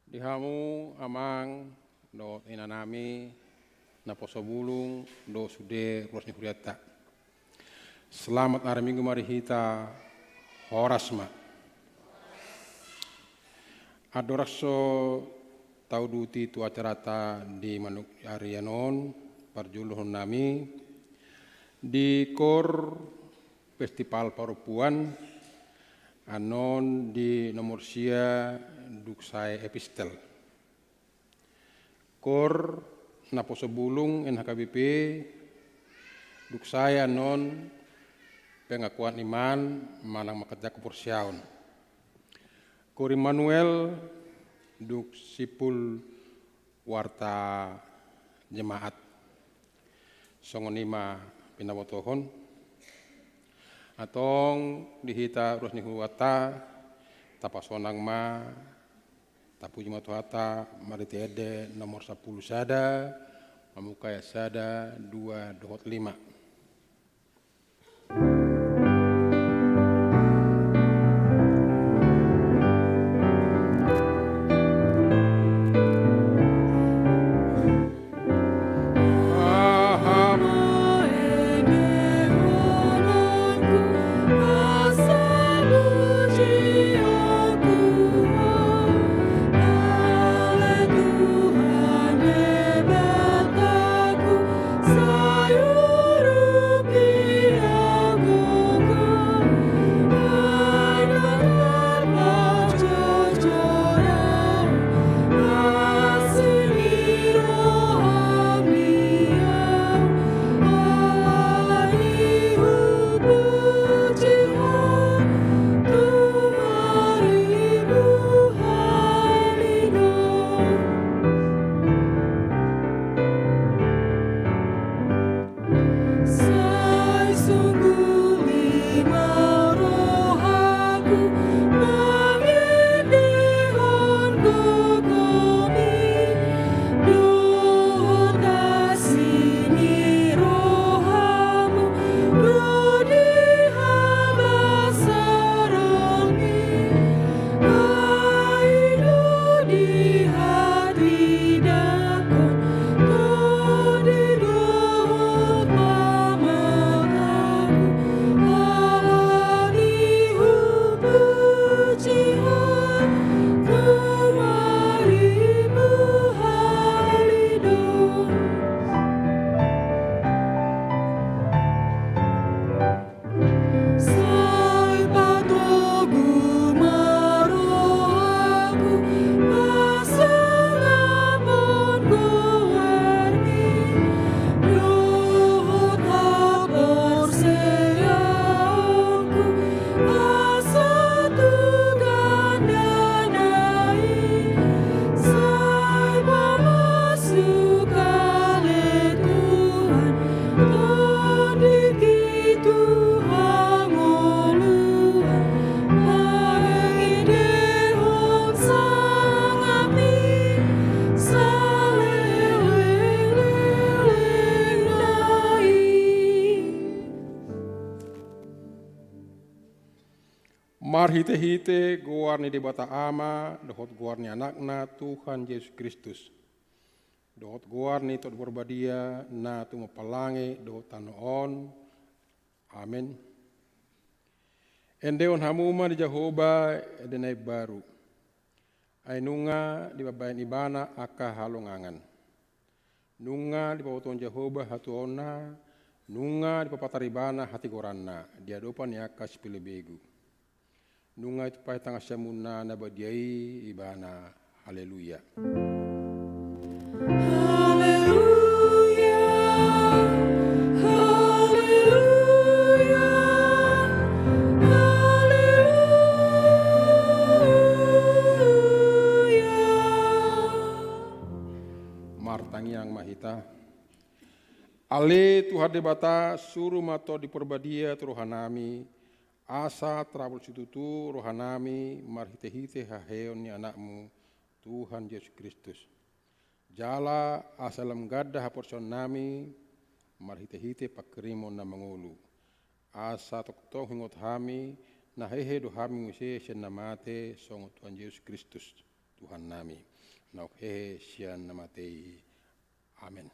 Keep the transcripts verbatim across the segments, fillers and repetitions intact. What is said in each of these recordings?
Di hamu amang dohot inanami, naposo bulung dohot sude ruas ni hurianta. Selamat hari Minggu ma di hita, horas ma. Andorang so tauduti tu acaranta di manuk ari anon, parjolo dohonon nami di kor Festival Parompuan anon di nomor sia dung sae epistel. Kor naposo bulung N H K B P, dung sae anon pengakuan iman manang mangkatahon haporseaon. Kor Immanuel, dung simpul warta jemaat. Songon i ma pinabotohon. Antong di hita ruas ni hurianta, tapasonang ma, tapuji ma Tuhanta, marhite ende nomor sampulu sada, mamungka ayat sada, dua dohot lima. Marhitehite goar ni Debata Ama dohot goar ni Anakna Tuhan Jesus Kristus, dohot goar ni Tondi Porbadia na tumompa langit dohot tano on. Amen. Endehon hamu ma di Jahowa ende na imbaru. Ai nunga dipambahen Ibana angka halongangan. Nunga dipabotohon Jahowa hatuaonna, nunga dipapatar Ibana hatigoranna di adopan ni angka sipelebegu. Nunga ditumpahi tangan siamunna na badia i Ibana. Haleluya. Haleluya. Haleluya. Haleluya. Martangiang ma hita. Ale Tuhan Debata, suru ma Tondi Porbadia tu rohanami, asa tarapul situtu rohanami marhitehite haheheon ni Anakmu, Tuhan Jesus Kristus. Jala asa lam ganda haporseaonnami marhitehite panghirimon na mangolu. Asa tongtong huingot hami, na hehe do hami muse sian na mate songon Tuhan Jesus Kristus, Tuhannami. naung hehe sian na mate i. Amen.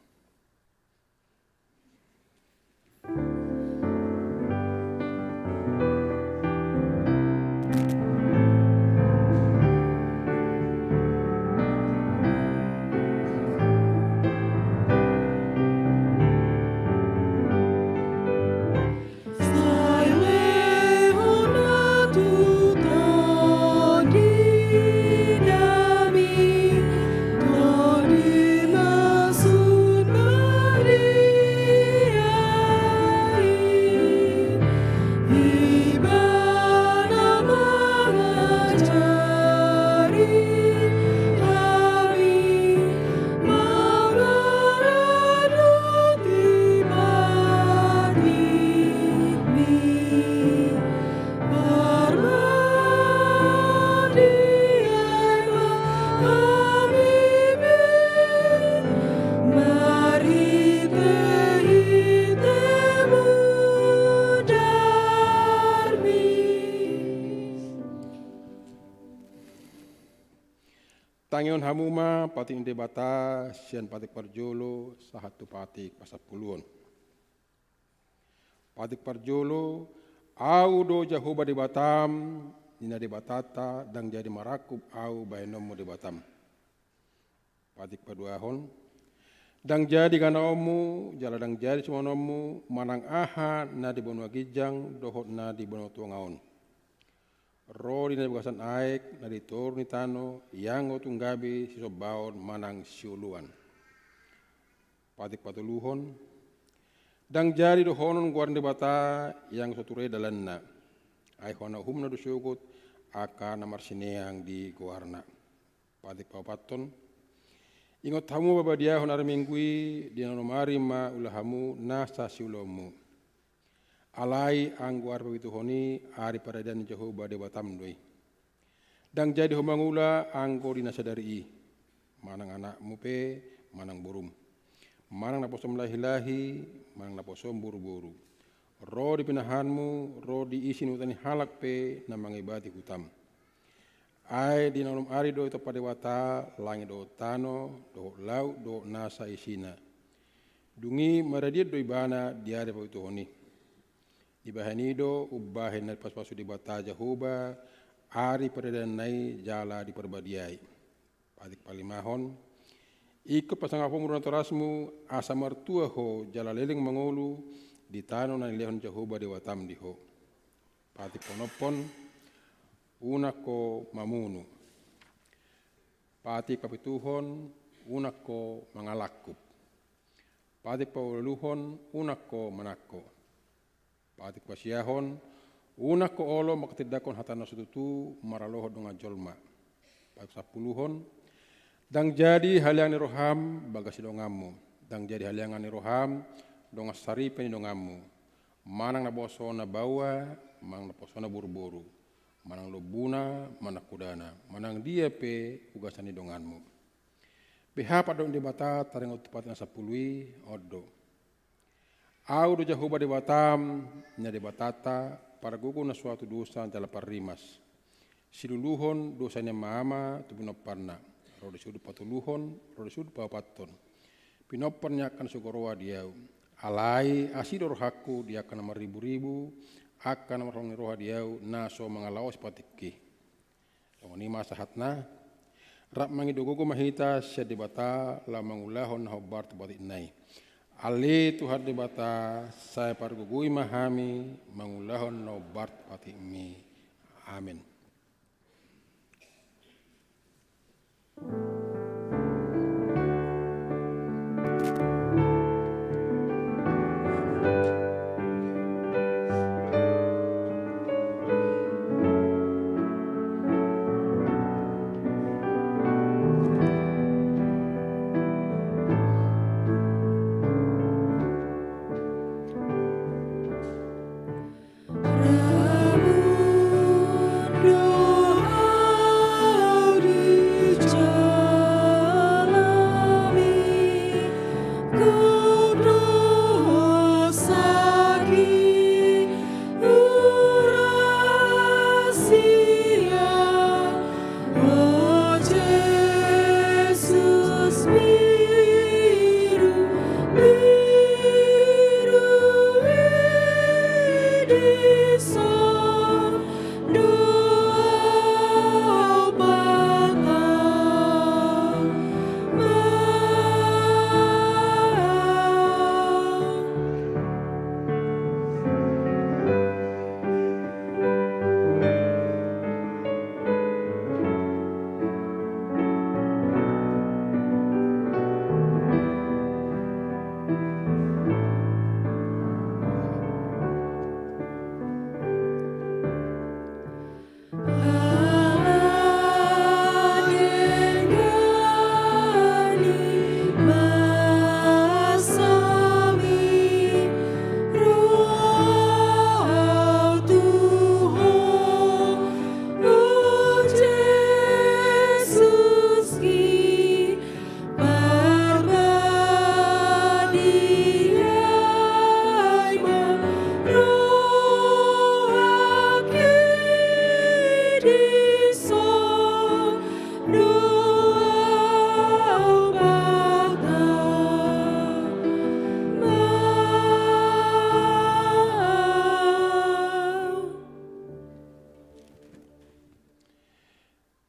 Tangihon hamu ma patik ni Debata sian patik parjolo sahat tu patik pasampuluhon. Patik parjolo, Ahu do Jahowa Debatam, ninna Debatanta, ndang jadi marangkup Ahu bahenonmu Debatam. Patik paduahon, ndang jadi ganaonmu, jala ndang jadi sumangonmu, manang aha na di banua ginjang, dohot na di banua tonga on. Ro di na di bagasan aek, na di toru ni tano, ianggo tung gabe sisombaon manang sioloan. Patik patoluhon, ndang jadi dohonon goar ni Debata, ianggo so ture dalanna. Ai hona uhumna do sogot, angka na marsineang di goarna. Patik paopathon, ingot hamu ma pabadiahon ari Minggu i, di na onom ari ma ula hamu nasa siulaonmu. Alai anggo ari papituhon i, ari paradanan ni Jahowa Debatam do i. Ndang jadi ho mangula anggo di na sadari i, manang anakmu pe, manang borum, manang naposom lahi-lahi, manang naposom boru-boru, ro di pinahanmu, ro di isi ni huta ni halak pe na mangibati hutam. Ai di na onom ari do ditompa Debata langit dohot tano, dohot laut, dohot nasa isina. Dung i maradian do ibana di ari papituhon i. Dibahen i do umbahen na dipasu-pasu Debata Jahowa ari paradanan i jala diparbadiai. Patik palimahon, ingkon pasangaponmu do natorasmu, asa martua ho jala leleng mangolu di tano na nilehon Jahowa Debatam di ho. Patik paonomhon, unang ho mamunu. Patik papituhon, unang ho mangalangkup. Patik paualuhon, unang ho manangko. Patik pasiahon, unang ho olo manghatindanghon hata na so tutu maralohon dongan jolma. Patik sampuluhon, ndang jadi haleangan ni roham bagas ni donganmu, ndang jadi haleangan ni roham dongan saripe ni donganmu, manang naposona baoa, manang naposona boru-boru, manang lombuna, manang hudana, manang dia pe ugasan ni donganmu. Beha pandok ni Debata taringot tu patik na sampulu i, on do. Ahu do Jahowa Debatam, ninna Debatanta, pargogo na suatu dosa jala parrimas. Siluluhon dosa ni ama-ama tu pinomparna, ro di sudut patoluhon, ro di sudut paopathon. Pinompar ni angka na so huroha di ahu. Alai asi do rohangku di angka na marribu-ribu, angka na marholong ni roha di ahu, na so mangalaosi patikki. Songon i ma sahatna, rap mangido gogo ma hita sian Debata laho mangulahon na hombar tu patikna i. Ale Tuhan Debata, sai pargogoi ma hami mangulahon na hombar tu patikmi. Amen.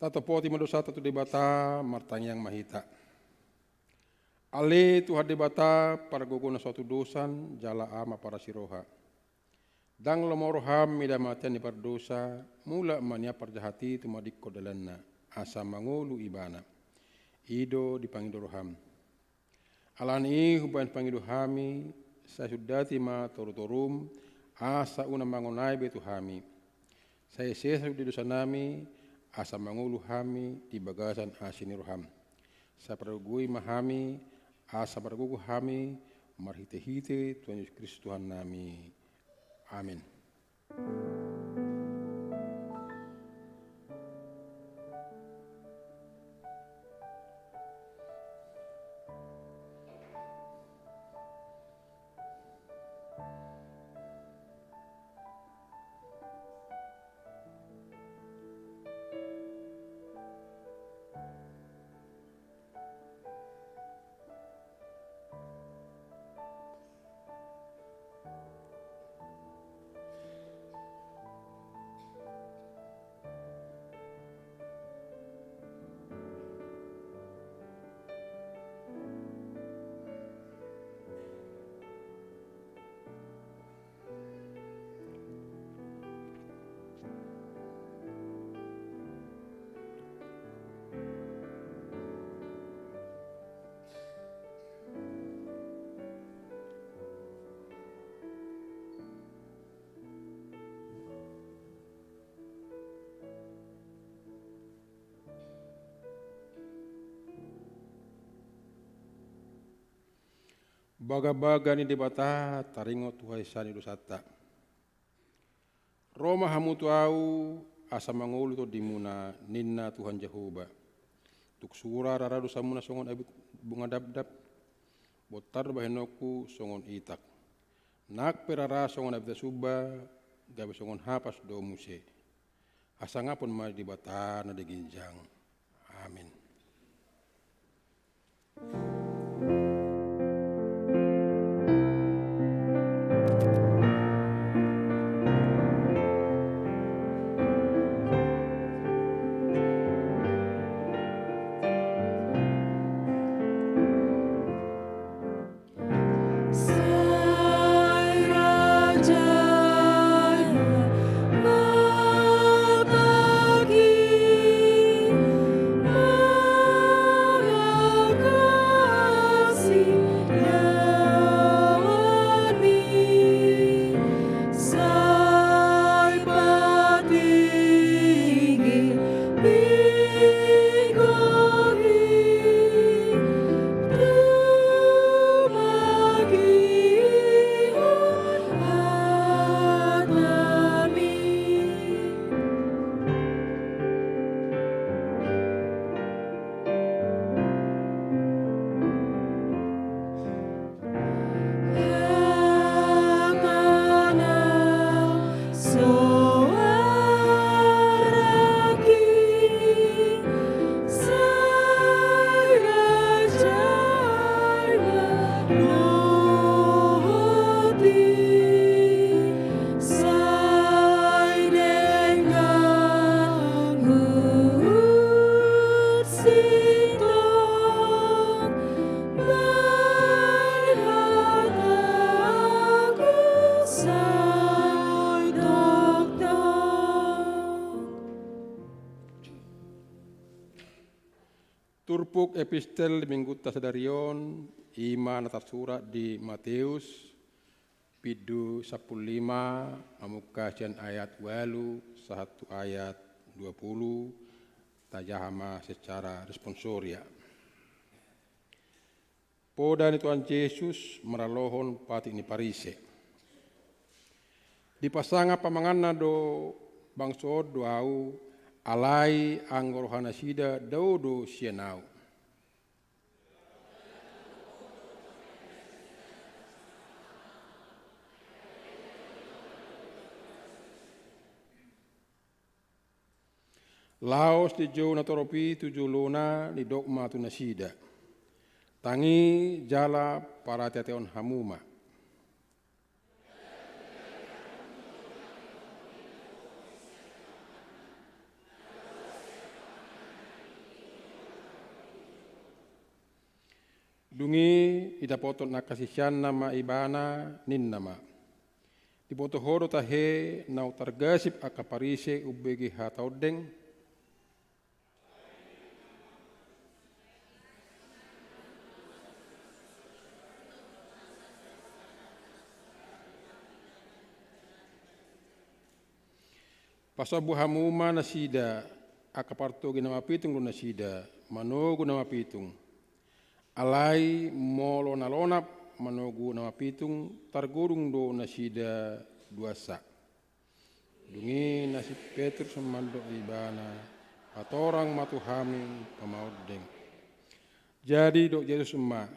Tatopoti ma dosanta tu Debata, martangiang ma hita. Ale Tuhan Debata, pargogo na so tudosan, jala Ama parasi roha. Ndang lomo roham mida hamatean ni pardosa, mulak ma nian parjahat i tumadingkon dalanna, asa mangolu ibana. I do dipangido roham. Alani i hubahen pangido hami, sai sundati ma torutorum, asa unang mangonai be tu hami. Sai sesa sude dosanami, asa mangolu hami di bagasan asi ni roham. Sai pargogoi ma hami, asa margogo hami, marhitehite Tuhan Jesus Kristus Tuhannami. Amin. Bagabaga ni Debata taringot tu hasesaan ni dosanta. Ro ma hamu tu Ahu, asa mangolu tondimuna, ninna Tuhan Jahowa. Tung sura rara dosamuna songon abit bunga dabdab, bontar do bahenonku songon itak. Nang pe rara songon abit sumba, gabe songon hapas do muse. Hasangapon ma Debata na di ginjang. Amin. Turpuk epistel di minggunta sadari on, i ma na tarsurat di Mateus, bindu sampulu lima, mamungka sian ayat ualu sahat tu ayat dua pulu, tajaha ma secara responsoria. Poda ni Tuhan Jesus maralohon patik ni Parise. Dipasangap pamanganna do bangso on do Ahu, alai anggo rohanasida dao do sian Ahu. Laos di jou na torop i tu jolona didok ma tu nasida: Tangi jala paratiatehon hamu ma. Dung i didapothon angka siseanna ma Ibana, ninna ma: Diboto Ho do tahe naung targasip angka Parise umbege hata ondeng? Pasombu hamu ma nasida, angka partogi na mapitung do nasida, manogu na mapitung. Alai molo na lonap manogu na mapitung, targodung do nasida duansa. Dung i nang si Petrus mandok Ibana: Patorang ma tu hami pamaondeng. Jadi didok Jesus ma: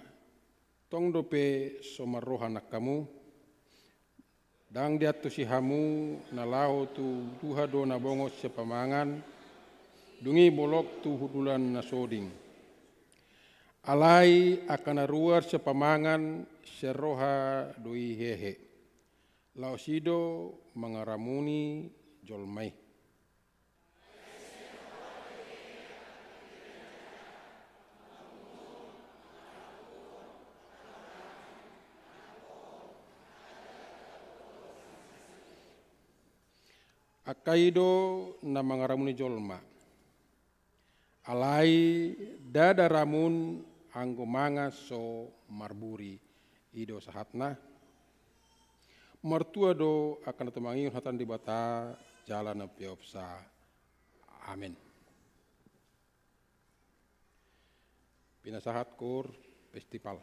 Tong dope so marroha nang hamu? Ndang diantusi hamu na laho tu tuha do na bongot sian pamangan, dung i bolok tu hundulan na soding. Alai angka na ruar sian pamangan, sian roha do i hehe. Laos i do mangaramuni jolma i. Angka i do na mangaramuni jolma. Alai ndada ramun anggo mangan so marburi. I do sahatna. Martua do angka na tumangihon hata ni Debata jala na umpeopsa. Amen. Pinasahat koor festival.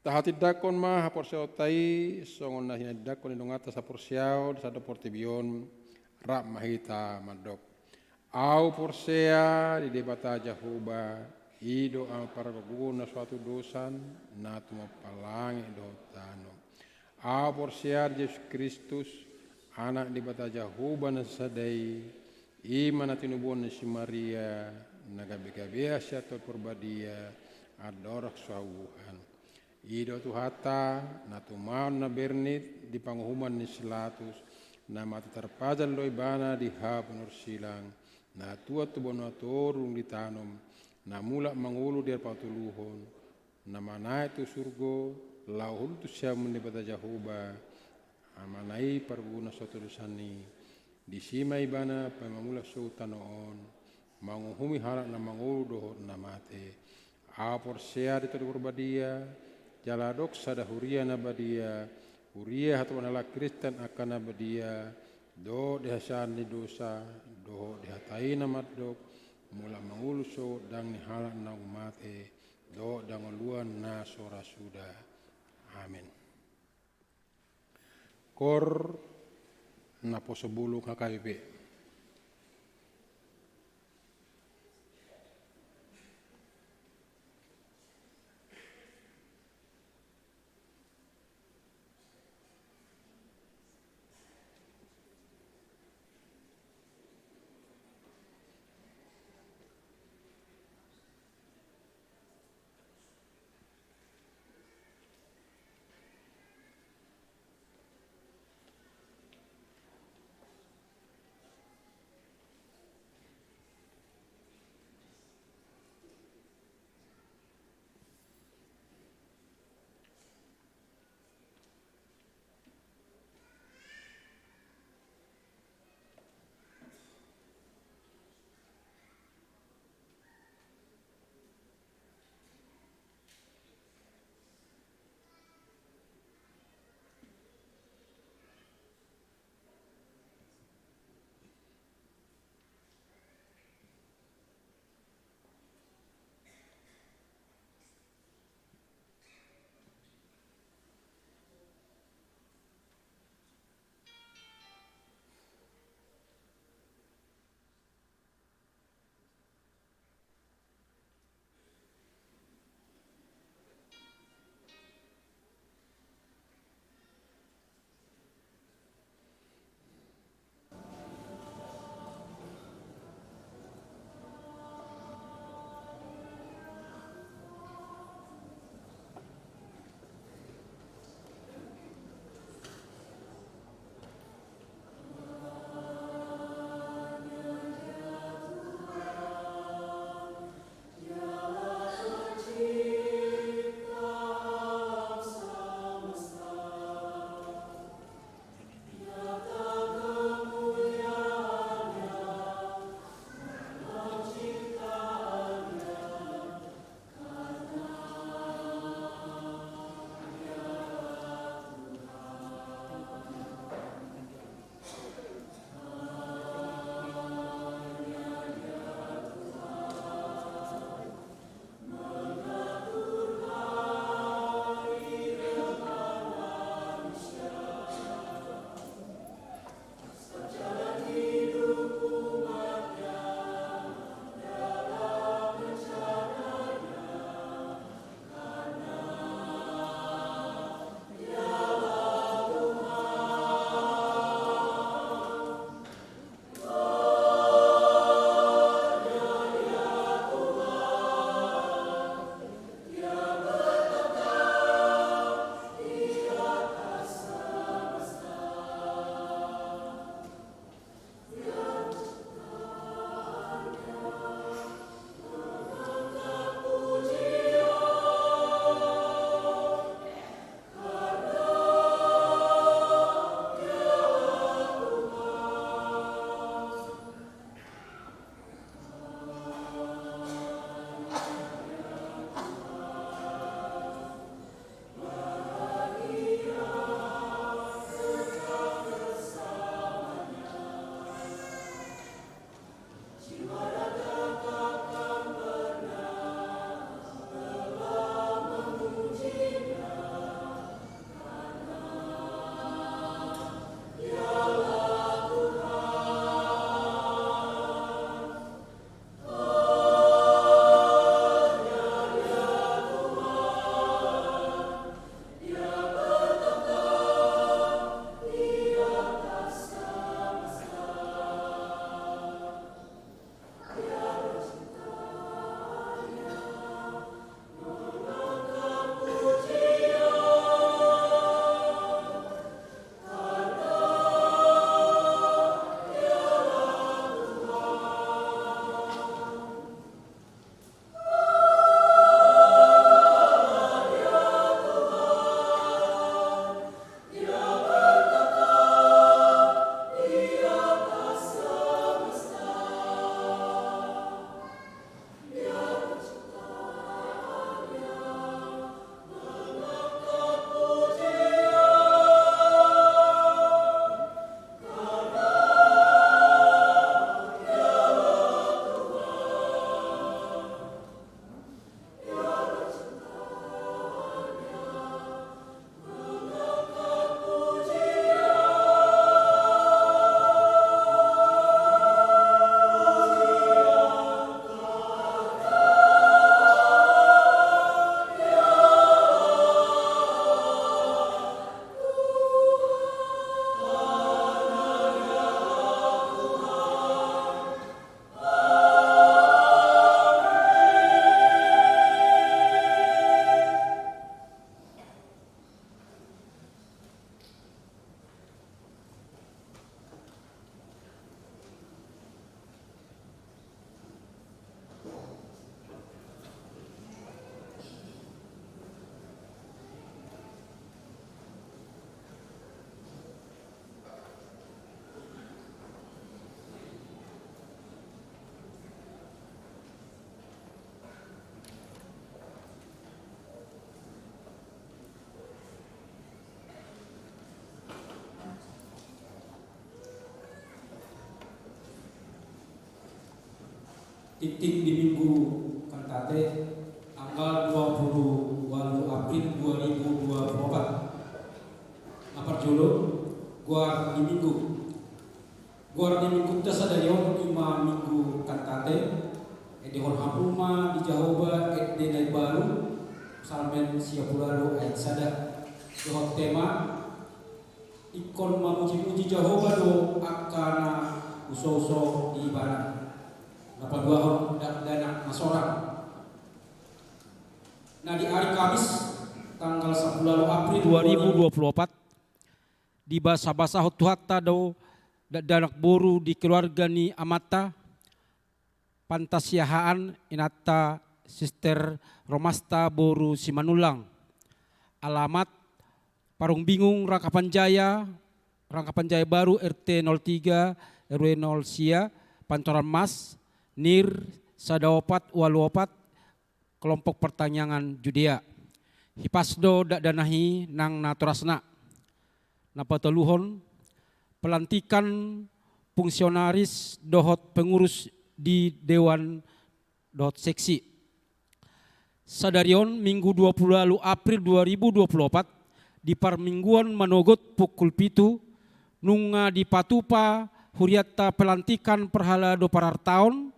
Tahatindangkon ma haporseaonta i songon na hinatindangkon ni donganta saporseaon di sandok portibi on. Rap ma hita mandok: Ahu porsea di Debata Jahowa, i do Ama pargogo na so atudosan, na tumompa langit dohot tano. Ahu porsea di Jesus Kristus, Anak ni Debata Jahowa na sasada i, i ma na tinubuan ni si Maria, na gabegabean sian Tondi Parbadia, andorang so haubuhan. I do Tuhanta, na tumaon na bernit di panguhuman ni si Latus, na mate tarpajal do ibana di hau pinarsilang, na tuat tu banua toru dung ditanom, na mulak mangolu di ari patoluhon, na manaek tu surgo, laho hundul tu siamun ni Debata Jahowa, Amana i pargogo na so atudosan i. Disi ma ibana paima mulak sogot tano on, manguhumi halak na mangolu dohot na mate. Ahu porsea di Tondi Parbadia, jala adong sada huria na badia, huria hatopan halak Kristen angka na badia, dohot di hasesaan ni dosa, dohot di hata i na mandok, mulak mangolu sogot dang ni halak naung mate, dohot di hangoluan na so ra suda. Amen. Koor naposobulung H K B P. Tingting di Minggu Kantate, tanggal dua puluh walu April dua ribu dua puluh opat. Na parjolo, goar ni Minggu. Goar ni Minggunta sadari on ima Minggu Kantate. Endehon hamu ma di Jahowa ende na imbaru, Psalmen sia pulu walu ayat sada. Dohot tema, ingkon mamuji-muji Jahowa do angka na usouso di Ibana. Na paduahon, dakdanak na sorang. Na di ari Kamis, tanggal sampulu walu April dua ribu dua puluh opat, dibasabasahon Tuhanta do dakdanak boru di keluarga ni amanta, Panta Siahaan, inanta Sister Romasta boru Simanullang. Alamat: Parung Bingung, Rangkapanjaya, Rangkapanjaya Baru, R T nol tiga, R W nol sia, Pancoran Mas, NIR sada opat walu opat, kelompok pertaniangan Judea. Hipas do dakdanak i nang natorasna. Na patoluhon, pelantikan fungsionaris dohot pengurus di dewan dohot seksi. Sadari on, Minggu dua puluh walu April dua ribu dua puluh opat, di parmingguon manogot pukul pitu, nunga dipatupa hurianta pelantikan parhalado parartaon,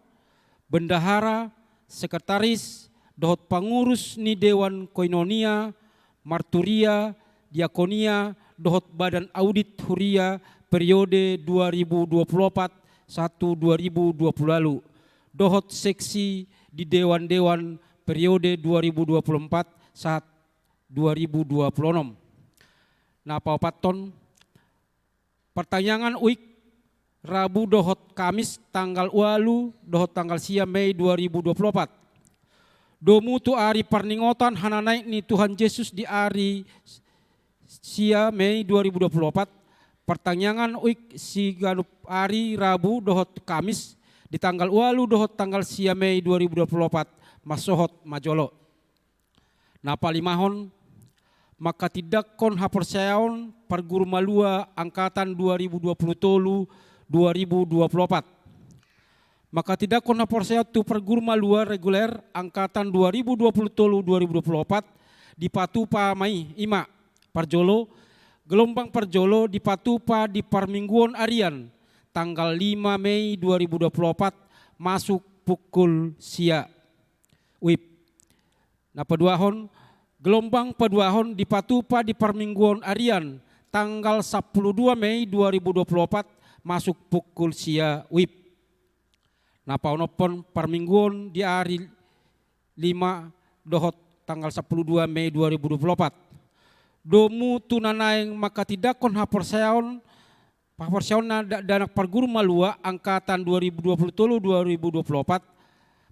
bendahara, sekretaris, dohot pangurus ni dewan koinonia, marturia, diakonia, dohot badan audit huria periode dua ribu dua puluh opat sahat tu dua ribu dua puluh walu, dohot seksi di dewan-dewan periode dua ribu dua puluh empat sahat dua ribu dua puluh onom. Na paopathon, partangiangan uik Rabu dohot Kamis tanggal walu dohot tanggal sia Mei dua ribu dua puluh opat. Domu tu ari parningotan hananaek ni Tuhan Jesus di ari sia Mei dua ribu dua puluh opat, partangiangan uik siganup ari Rabu dohot Kamis di tanggal walu dohot tanggal sia Mei dua ribu dua puluh opat, mansohot ma jolo. Na palimahon, mangkatindangkon haporseaon parguru malua angkatan dua ribu dua puluh tolu dua ribu dua puluh opat. Mangkatindangkon haporseaon tu parguru malua reguler angkatan dua ribu dua puluh tolu dua ribu dua puluh opat dipatupa ma i, ima: parjolo, gelombang parjolo dipatupa di parmingguon arian tanggal lima Mei dua ribu dua puluh opat masuk pukul sia WIB. Na paduahon, gelombang paduahon dipatupa di parmingguon arian tanggal sampulu dua Mei dua ribu dua puluh opat masuk pukul sia WIB. Na paonomhon, parmingguon di ari lima dohot tanggal sampulu dua Mei dua ribu dua puluh opat. Domu tu na naeng mangkatindangkon haporseaon Paporseaonna dakdanak parguru malua angkatan dua ribu dua puluh tolu dua ribu dua puluh opat,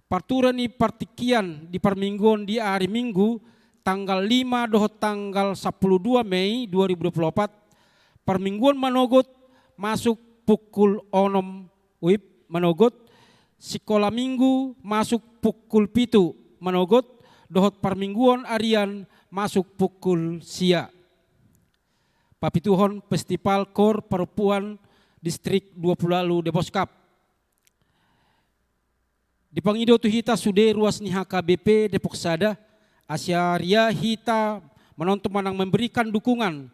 parture ni partingkian di parmingguon di ari Minggu tanggal lima dohot tanggal sampulu dua Mei dua ribu dua puluh opat, parmingguon manogot masuk pukul onom WIB manogot, sikola Minggu masuk pukul pitu manogot, dohot parmingguon arian masuk pukul sia. Papituhon, Festival Koor Parompuan Distrik dua puluh walu Deboskap. Dipangido tu hita sude ruas ni H K B P Depok Sada, asa ria hita manonton manang memberikan dukungan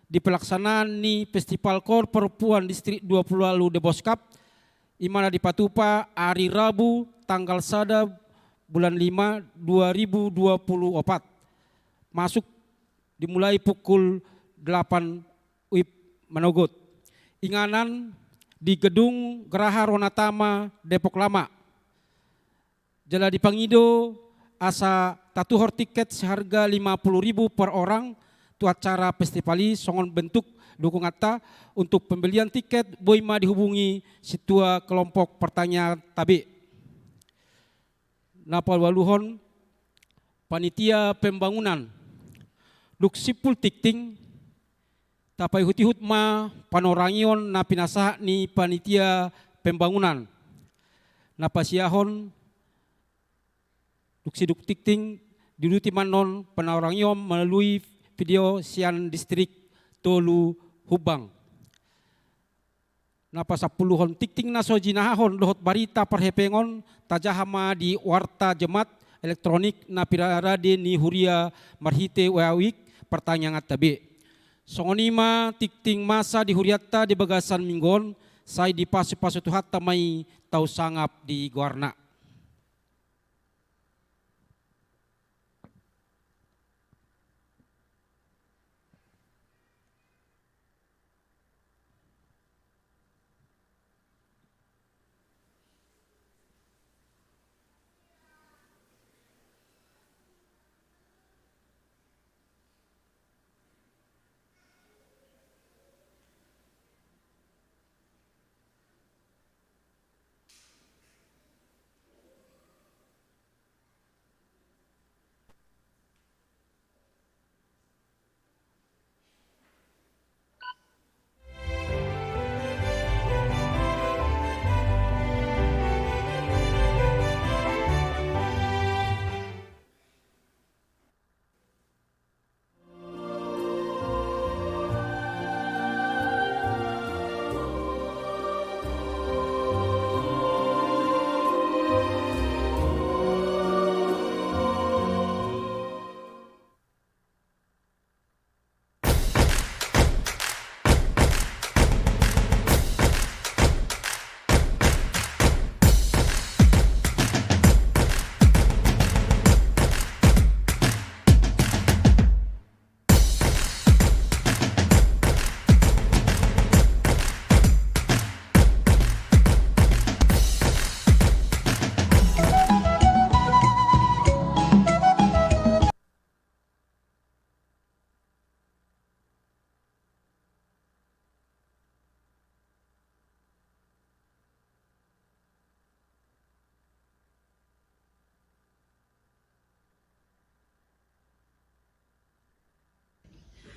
di pelaksanaan ni Festival Koor Parompuan Distrik dua puluh walu Deboskap, i ma na dipatupa ari Rabu tanggal sada bulan lima dua ribu dua puluh opat. Masuk dimulai pukul delapan WIB manogot. Inganan di Gedung Graha Ruanatama, Depok Lama. Jala dipangido asa tatuhor tiket seharga lima puluh ribu per orang tu acara festival i songon bentuk dukunganta. Untuk pembelian tiket boi ma dihubungi sintua kelompok pertanian Tabe. Na palualuhon, panitia pembangunan. Dung simpul tingting, tapaihut-ihut ma panorangion na pinasahat ni panitia pembangunan. Na pasiahon, dung sidung tingting, diuduti ma annon panorangion melalui video sian Distrik Tolu Humbang. Na pasampuluhon, tingting na so jinahahon dohot barita parhepengon tajaha ma di warta Jemaat elektronik na pinarade ni huria marhite WA-WIC partangianganta be. Songon i ma tingting masa di hurianta di bagasan minggu on, sai dipasupasu Tuhanta ma i tau sangap di goarna.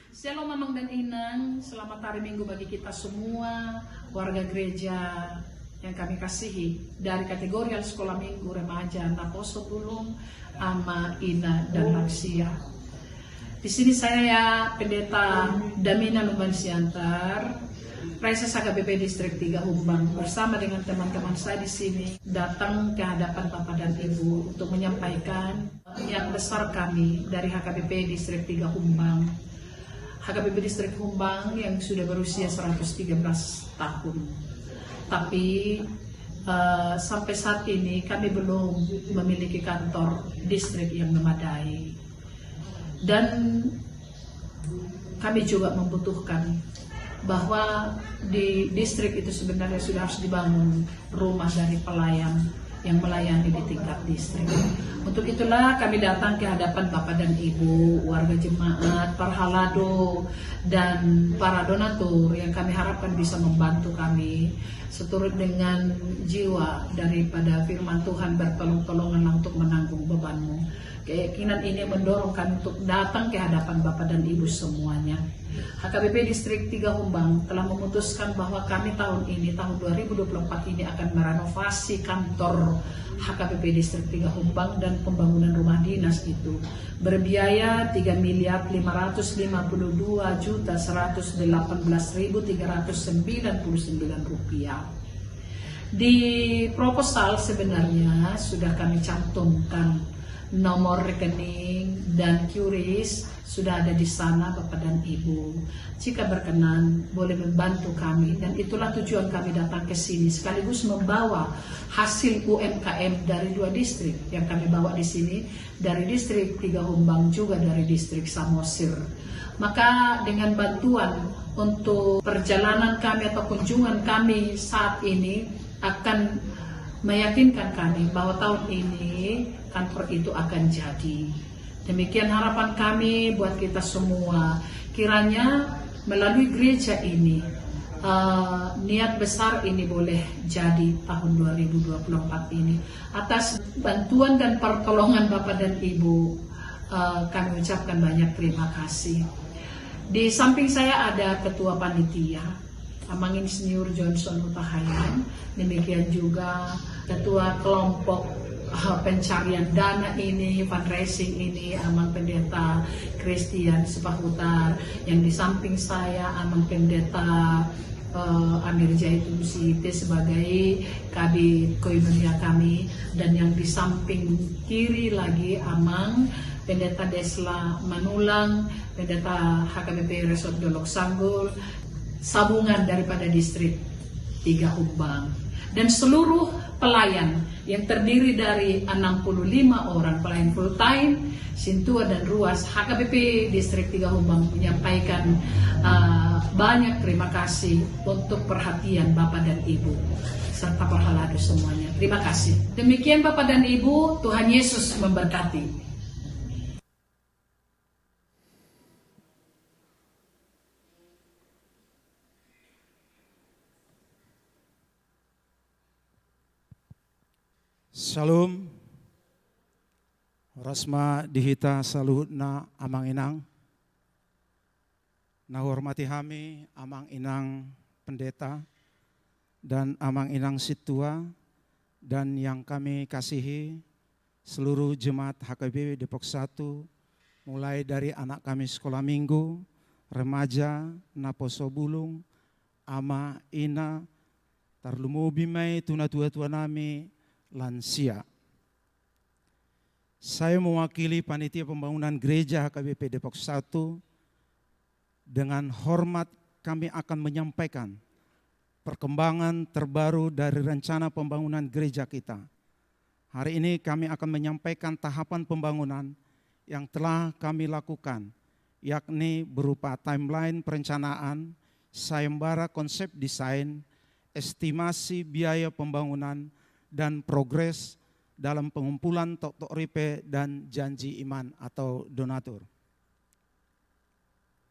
Shalom Amang dan Inang, selamat hari Minggu bagi kita semua, warga gereja yang kami kasihi, dari kategorial sekolah minggu, remaja, naposo, bulung, ama, ina, dan lansia. Di sini saya, Pendeta Damina Lumban Siantar, Praeses H K B P Distrik tiga Humbang, bersama dengan teman-teman saya di sini, datang ke hadapan Bapak dan Ibu untuk menyampaikan niat besar kami dari H K B P Distrik tiga Humbang. H K B P Distrik Humbang yang sudah berusia seratus tiga belas tahun. Tapi, eh, sampai saat ini kami belum memiliki kantor distrik yang memadai. Dan kami juga membutuhkan bahwa di distrik itu sebenarnya sudah harus dibangun rumah dari pelayan yang melayani di tingkat distrik. Untuk itulah kami datang ke hadapan Bapak dan Ibu, warga jemaat, para halado, dan para donatur yang kami harapkan bisa membantu kami seturut dengan jiwa daripada firman Tuhan, "Bertolong-tolonganlah untuk menanggung bebanmu." Keyakinan ini mendorong kami untuk datang ke hadapan Bapak dan Ibu semuanya. H K B P Distrik tiga Humbang telah memutuskan bahwa kami tahun ini, tahun dua ribu dua puluh empat ini, akan merenovasi kantor H K B P Distrik tiga Humbang dan pembangunan rumah dinas itu berbiaya tiga miliar lima ratus lima puluh dua juta seratus delapan belas ribu tiga ratus sembilan puluh sembilan rupiah. Di proposal sebenarnya sudah kami cantumkan nomor rekening dan QRIS, sudah ada di sana, Bapak dan Ibu. Jika berkenan, boleh membantu kami, dan itulah tujuan kami datang ke sini, sekaligus membawa hasil U M K M dari dua distrik yang kami bawa di sini, dari Distrik tiga Humbang, juga dari Distrik Samosir. Maka dengan bantuan untuk perjalanan kami atau kunjungan kami saat ini akan meyakinkan kami bahwa tahun ini kantor itu akan jadi. Demikian harapan kami buat kita semua. Kiranya melalui gereja ini, eh, niat besar ini boleh jadi tahun dua ribu dua puluh empat ini. Atas bantuan dan pertolongan Bapak dan Ibu, eh, kami ucapkan banyak terima kasih. Di samping saya ada ketua panitia, Amang Insinyur Johnson Hutahaean, demikian juga ketua kelompok, eh, pencarian dana ini, fundraising ini, Amang Pendeta Christian Sipahutar, yang di samping saya, Amang Pendeta Eh, Amir Zaitun Siite sebagai Kabid Koinonia kami, dan yang di samping kiri lagi Amang Pendeta Desla Manulang, Pendeta H K B P Resort Dolok Sanggul, sambungan daripada distrik Tiga Humbang, dan seluruh pelayan yang terdiri dari enam puluh lima orang pelayan full time, sintua dan ruas, H K B P Distrik Tiga Humbang menyampaikan, eh, banyak terima kasih untuk perhatian Bapak dan Ibu serta parhalado semuanya. Terima kasih. Demikian Bapak dan Ibu, Tuhan Yesus memberkati. Shalom. Horas ma di hita saluhutna, Amang Inang. Na huhormati hami Amang Inang Pendeta dan Amang Inang Sintua, dan yang kami kasihi seluruh jemaat H K B P Depok Satu, mulai dari anak kami sekolah minggu, remaja, naposo bulung, ama, ina, tarlumobi ma i tu natua-tua nami, lansia. Saya mewakili Panitia Pembangunan Gereja H K B P Depok Satu, dengan hormat kami akan menyampaikan perkembangan terbaru dari rencana pembangunan gereja kita. Hari ini kami akan menyampaikan tahapan pembangunan yang telah kami lakukan, yakni berupa timeline perencanaan, sayembara konsep desain, estimasi biaya pembangunan, dan progres dalam pengumpulan toktok ripe dan janji iman atau donatur.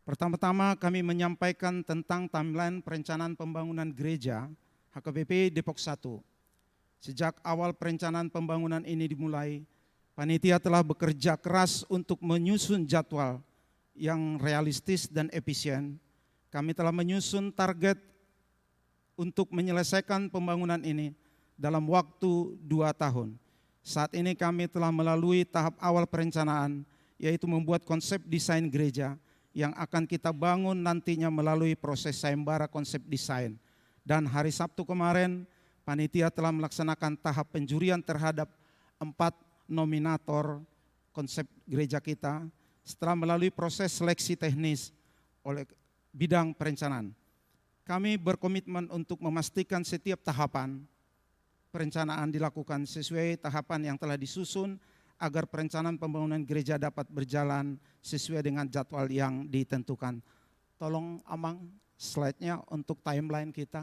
Pertama-tama, kami menyampaikan tentang timeline perencanaan pembangunan gereja H K B P Depok Satu. Sejak awal perencanaan pembangunan ini dimulai, panitia telah bekerja keras untuk menyusun jadwal yang realistis dan efisien. Kami telah menyusun target untuk menyelesaikan pembangunan ini dalam waktu dua tahun. Saat ini kami telah melalui tahap awal perencanaan, yaitu membuat konsep desain gereja yang akan kita bangun nantinya melalui proses sayembara konsep desain. Dan hari Sabtu kemarin, panitia telah melaksanakan tahap penjurian terhadap empat nominator konsep gereja kita setelah melalui proses seleksi teknis oleh bidang perencanaan. Kami berkomitmen untuk memastikan setiap tahapan perencanaan dilakukan sesuai tahapan yang telah disusun agar perencanaan pembangunan gereja dapat berjalan sesuai dengan jadwal yang ditentukan. Tolong, Amang, slide-nya untuk timeline kita.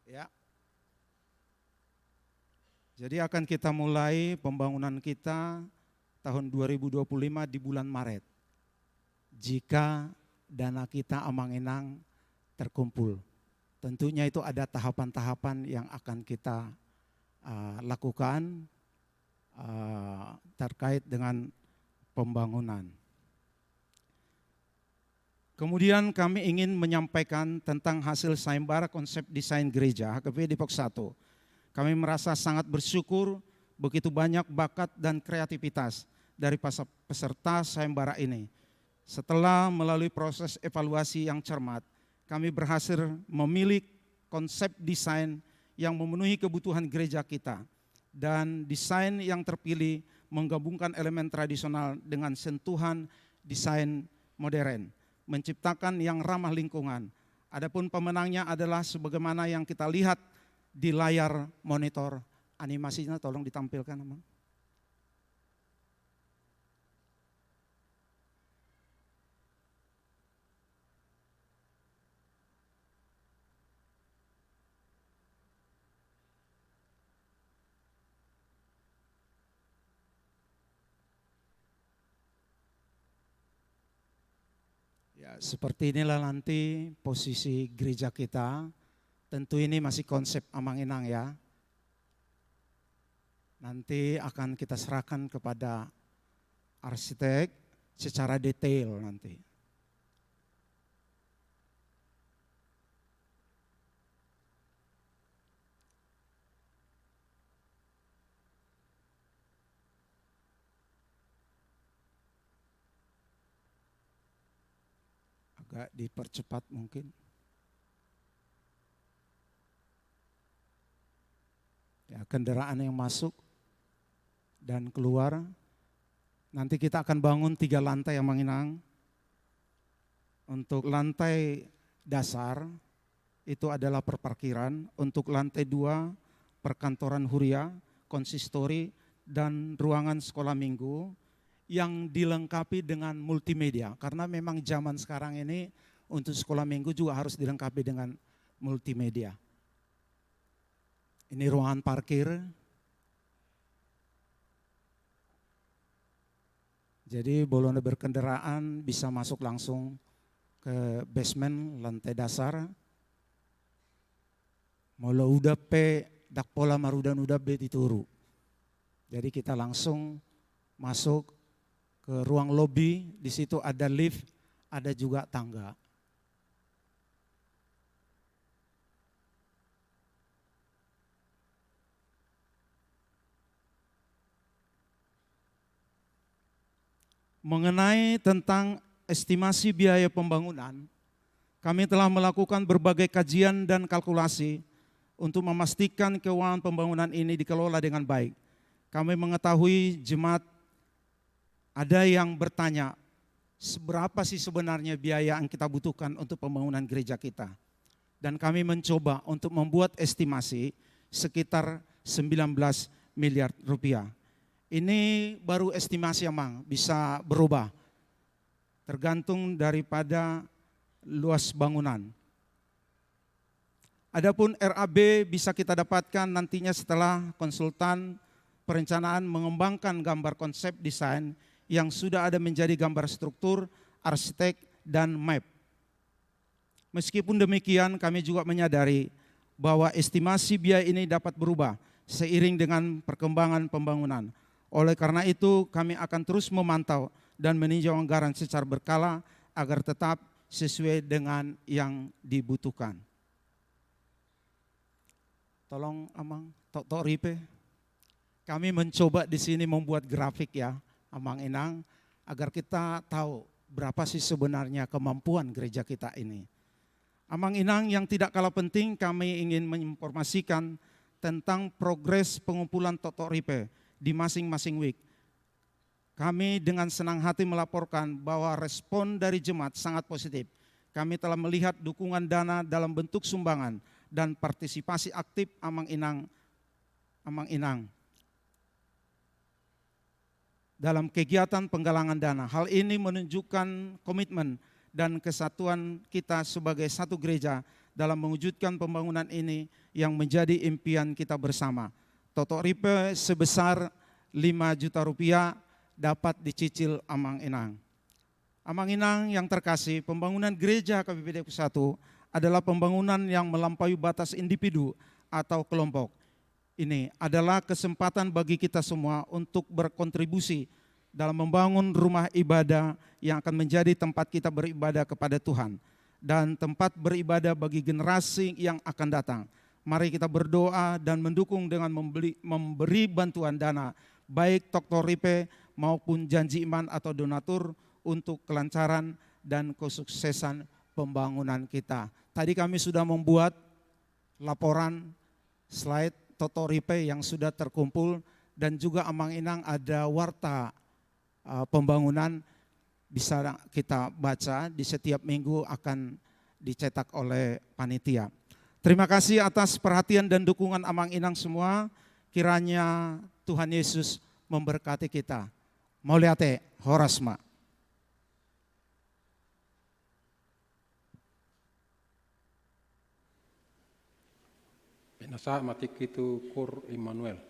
Ya. Jadi, akan kita mulai pembangunan kita tahun dua ribu dua puluh lima di bulan Maret, jika dana kita, Amang Inang, terkumpul. Tentunya itu ada tahapan-tahapan yang akan kita, eh, lakukan, eh, terkait dengan pembangunan. Kemudian, kami ingin menyampaikan tentang hasil sayembara konsep desain gereja H K B P Depok Satu. Kami merasa sangat bersyukur, begitu banyak bakat dan kreativitas dari pasa-, peserta sayembara ini. Setelah melalui proses evaluasi yang cermat, kami berhasil memilih konsep desain yang memenuhi kebutuhan gereja kita. Dan desain yang terpilih menggabungkan elemen tradisional dengan sentuhan desain modern, menciptakan yang ramah lingkungan. Adapun pemenangnya adalah sebagaimana yang kita lihat di layar monitor. Animasinya tolong ditampilkan, Amang. Ya, seperti inilah nanti posisi gereja kita. Tentu ini masih konsep, Amang Inang, ya. Nanti akan kita serahkan kepada arsitek secara detail nanti. Agak dipercepat mungkin. Ya, kendaraan yang masuk dan keluar. Nanti kita akan bangun tiga lantai, Amang Inang. Untuk lantai dasar, itu adalah perparkiran. Untuk lantai dua, perkantoran huria, konsistori, dan ruangan sekolah minggu yang dilengkapi dengan multimedia. Karena memang zaman sekarang ini untuk sekolah minggu juga harus dilengkapi dengan multimedia. Ini ruangan parkir. Jadi, molo na berkendaraan bisa masuk langsung ke basement, lantai dasar. Molo udan pe, ndang pola marudan-udan be di toru. Jadi, kita langsung masuk ke ruang lobi, di situ ada lift, ada juga tangga. Mengenai tentang estimasi biaya pembangunan, kami telah melakukan berbagai kajian dan kalkulasi untuk memastikan keuangan pembangunan ini dikelola dengan baik. Kami mengetahui jemaat ada yang bertanya, "Seberapa sih sebenarnya biaya yang kita butuhkan untuk pembangunan gereja kita?" Dan kami mencoba untuk membuat estimasi sekitar sembilan belas miliar rupiah. Ini baru estimasi, Amang, bisa berubah tergantung daripada luas bangunan. Adapun R A B bisa kita dapatkan nantinya setelah konsultan perencanaan mengembangkan gambar konsep desain yang sudah ada menjadi gambar struktur, arsitek, dan map. Meskipun demikian, kami juga menyadari bahwa estimasi biaya ini dapat berubah seiring dengan perkembangan pembangunan. Oleh karena itu, kami akan terus memantau dan meninjau anggaran secara berkala agar tetap sesuai dengan yang dibutuhkan. Tolong, Amang, Toktok Ripe. Kami mencoba di sini membuat grafik, ya, Amang Inang, agar kita tahu berapa sih sebenarnya kemampuan gereja kita ini. Amang Inang, yang tidak kalah penting, kami ingin menginformasikan tentang progres pengumpulan Toktok Ripe di masing-masing week. Kami dengan senang hati melaporkan bahwa respon dari jemaat sangat positif. Kami telah melihat dukungan dana dalam bentuk sumbangan dan partisipasi aktif Amang Inang, Amang Inang dalam kegiatan penggalangan dana. Hal ini menunjukkan komitmen dan kesatuan kita sebagai satu gereja dalam mewujudkan pembangunan ini yang menjadi impian kita bersama. Toktok Ripe sebesar lima juta rupiah dapat dicicil Amang Inang. Amang Inang yang terkasih, pembangunan gereja K P P D Depok satu adalah pembangunan yang melampaui batas individu atau kelompok. Ini adalah kesempatan bagi kita semua untuk berkontribusi dalam membangun rumah ibadah yang akan menjadi tempat kita beribadah kepada Tuhan dan tempat beribadah bagi generasi yang akan datang. Mari kita berdoa dan mendukung dengan membeli, memberi bantuan dana, baik Toktok Ripe maupun janji iman atau donatur, untuk kelancaran dan kesuksesan pembangunan kita. Tadi kami sudah membuat laporan slide Toktok Ripe yang sudah terkumpul, dan juga Amang Inang ada warta, eh, pembangunan, bisa kita baca di setiap minggu akan dicetak oleh panitia. Terima kasih atas perhatian dan dukungan Amang Inang semua. Kiranya Tuhan Yesus memberkati kita. Mauliate, horas ma. Pinasahat ma tingki tu Kur Immanuel.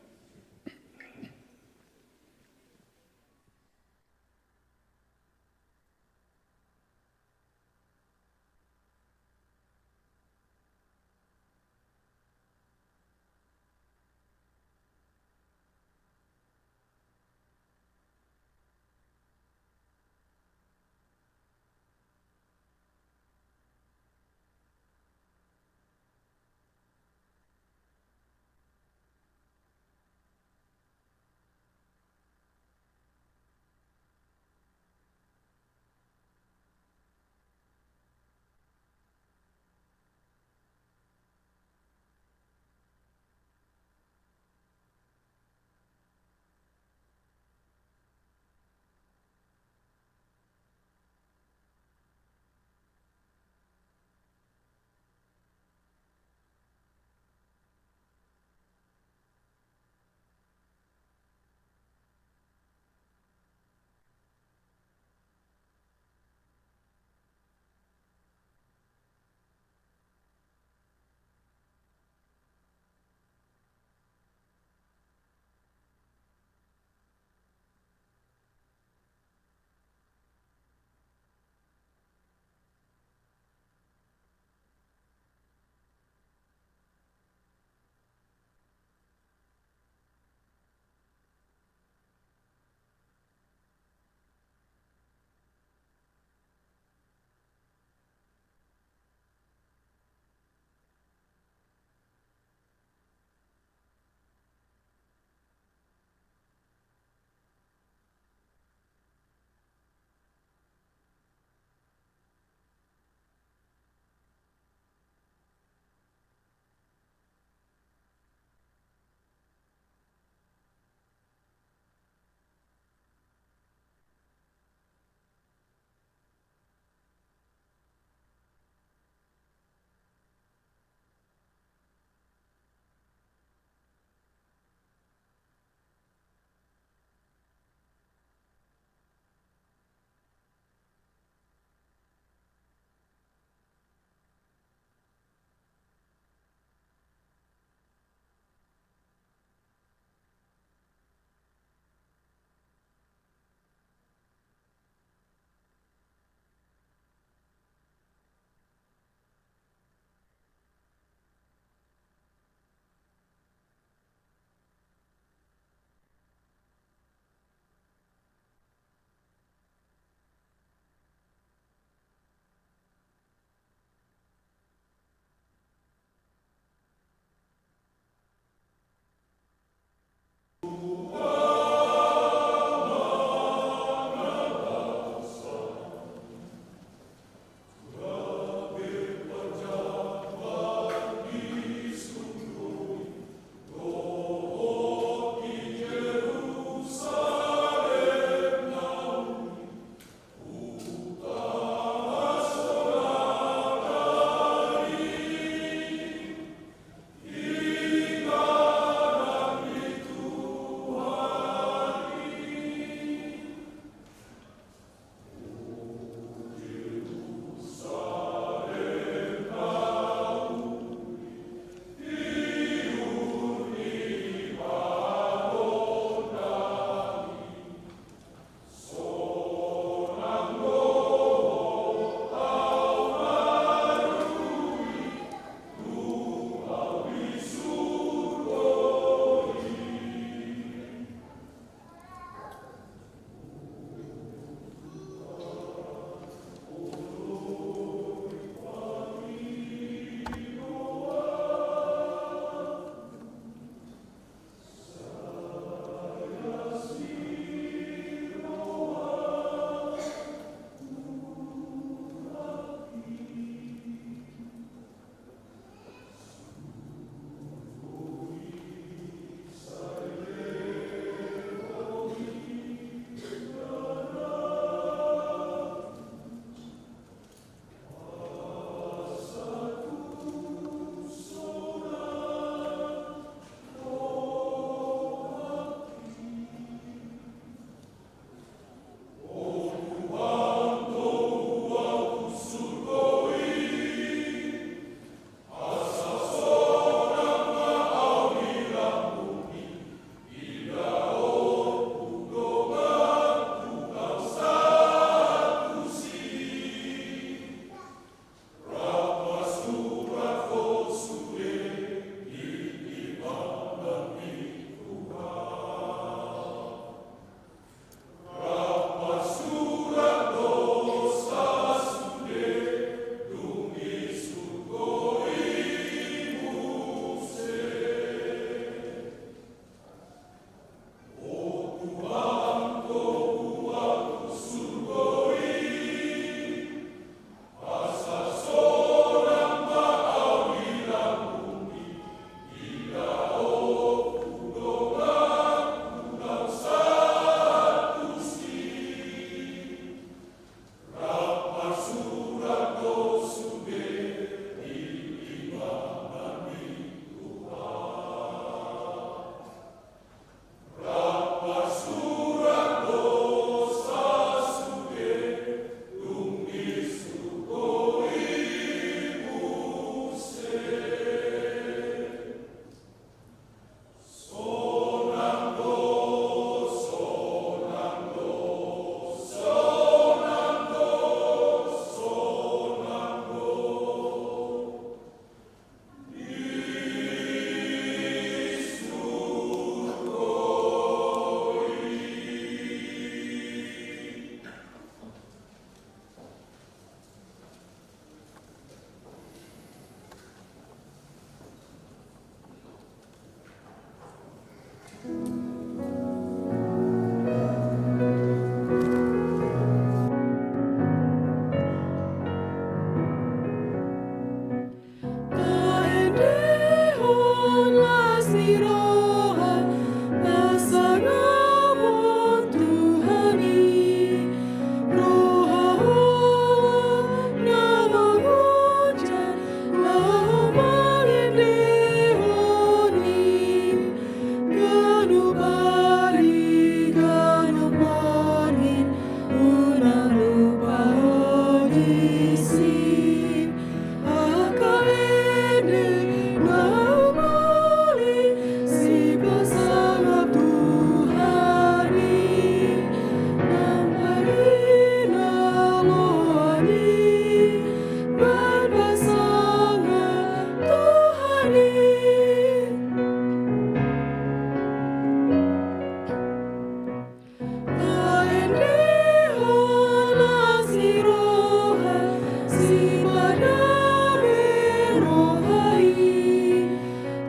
Roha i,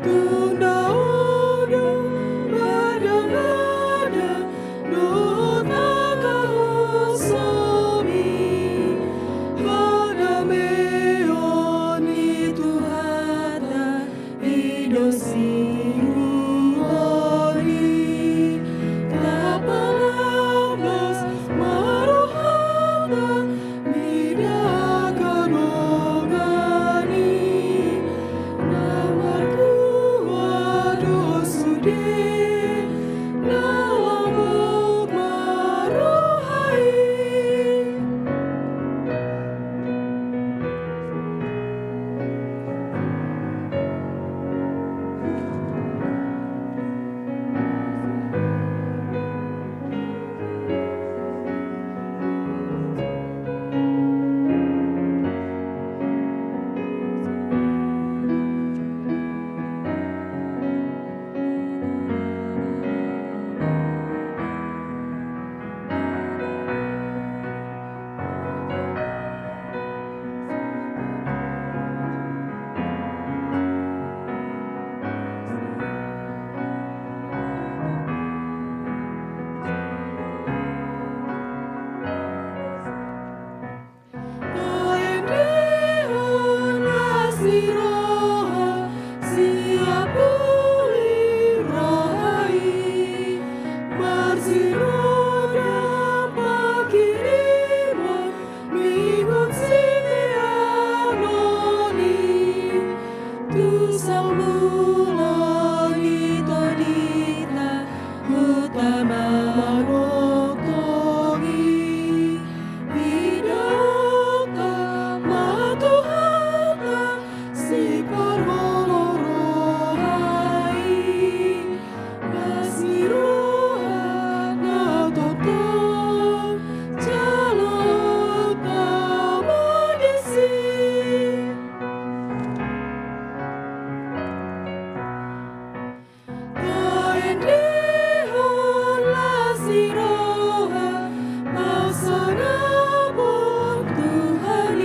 tunda unang mada-mada dohot angka hosomi, hadameon ni Tuhanta i do siruhon i. Tapalambas ma rohanta mida angka dongan i, na martua do sude, na lambok ma roha i. Taendehon las ni roha, siapuli roha i, marsiroda pangkirimon, ingot siteanon i, tu saululon i tondinta, huta ma manongtong i. Idaonta ma Tuhanta, siparholong roha i. Las ni roha na tongtong, jalo ta ma disi. Taendehon las ni roha, pasangapon Tuhan i.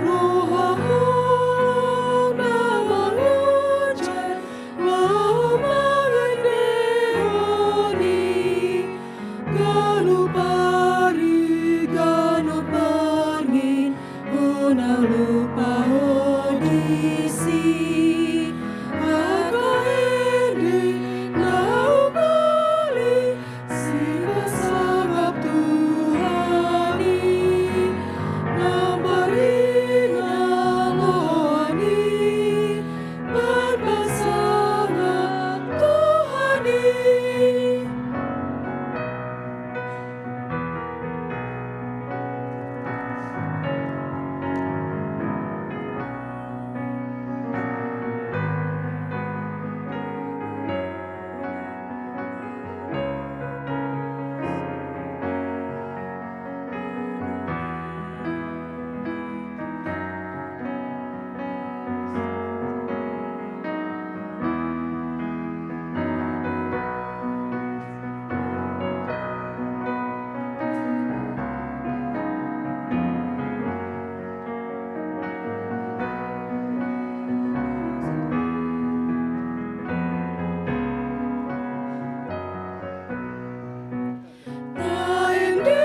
Roha holong na mangonjar, laho mangendehon i. Ganup ari, ganup borngin, unang lupa ho disi. Angka ende na hupuli, sipasangap Tuhan i. Nampar i na loan i, baen pasangap Tuhan i.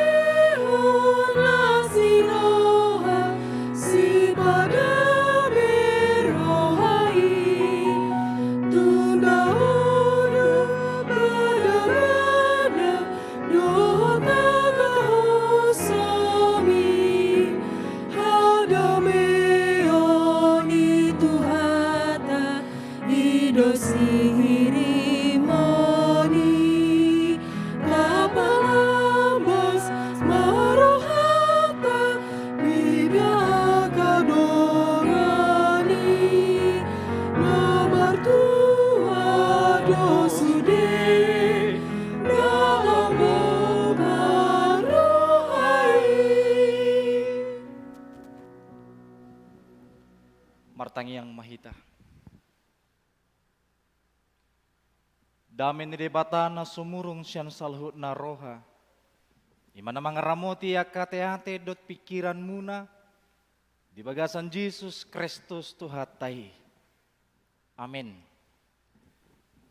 Taendehon las ni roha, sipadame roha i. Tunda unang mada-mada dohot angka hosomi, hadameon ni Tuhanta i do sihirimon i. Tapalambas ma rohanta mida angka dongan i. Na martua do sude, na lambok ma roha i. Martangiang ma hita. Dame ni Debata na sumurung sian saluhutna roha, i ma na mangaramoti angka ateate dohot pingkiranmuna, Di bagasan Jesus Kristus Tuhanta i. Amin.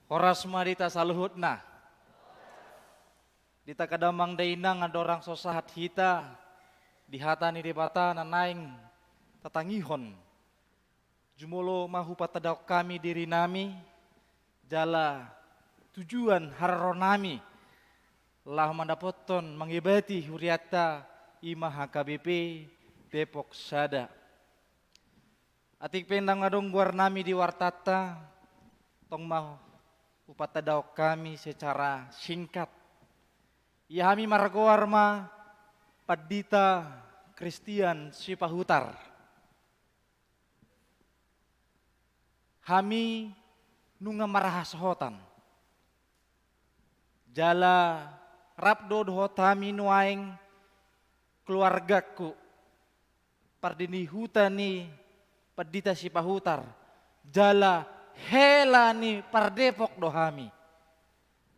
Horas ma di hita saluhutna. Di hita angka damang dainang, andorang so sahat hita di hata ni Debata na naeng tatangihon, jumolo ma hupatadahon hami dirinami, jala tujuan haroro nami laho mandapothon, mangibati hurianta, i ma H K B P Depok Sada. Atik pe ndang adong goar nami di wartanta, tong ma hupatadahon hami secara singkat. Ia hami margoar ma Pandita Christian Sipahutar. Hami nunga marhasohotan. Jala rap do dohot hami nuaeng keluargaku, pardinihuta ni Pandita Sipahutar, jala hela ni pardepok do hami.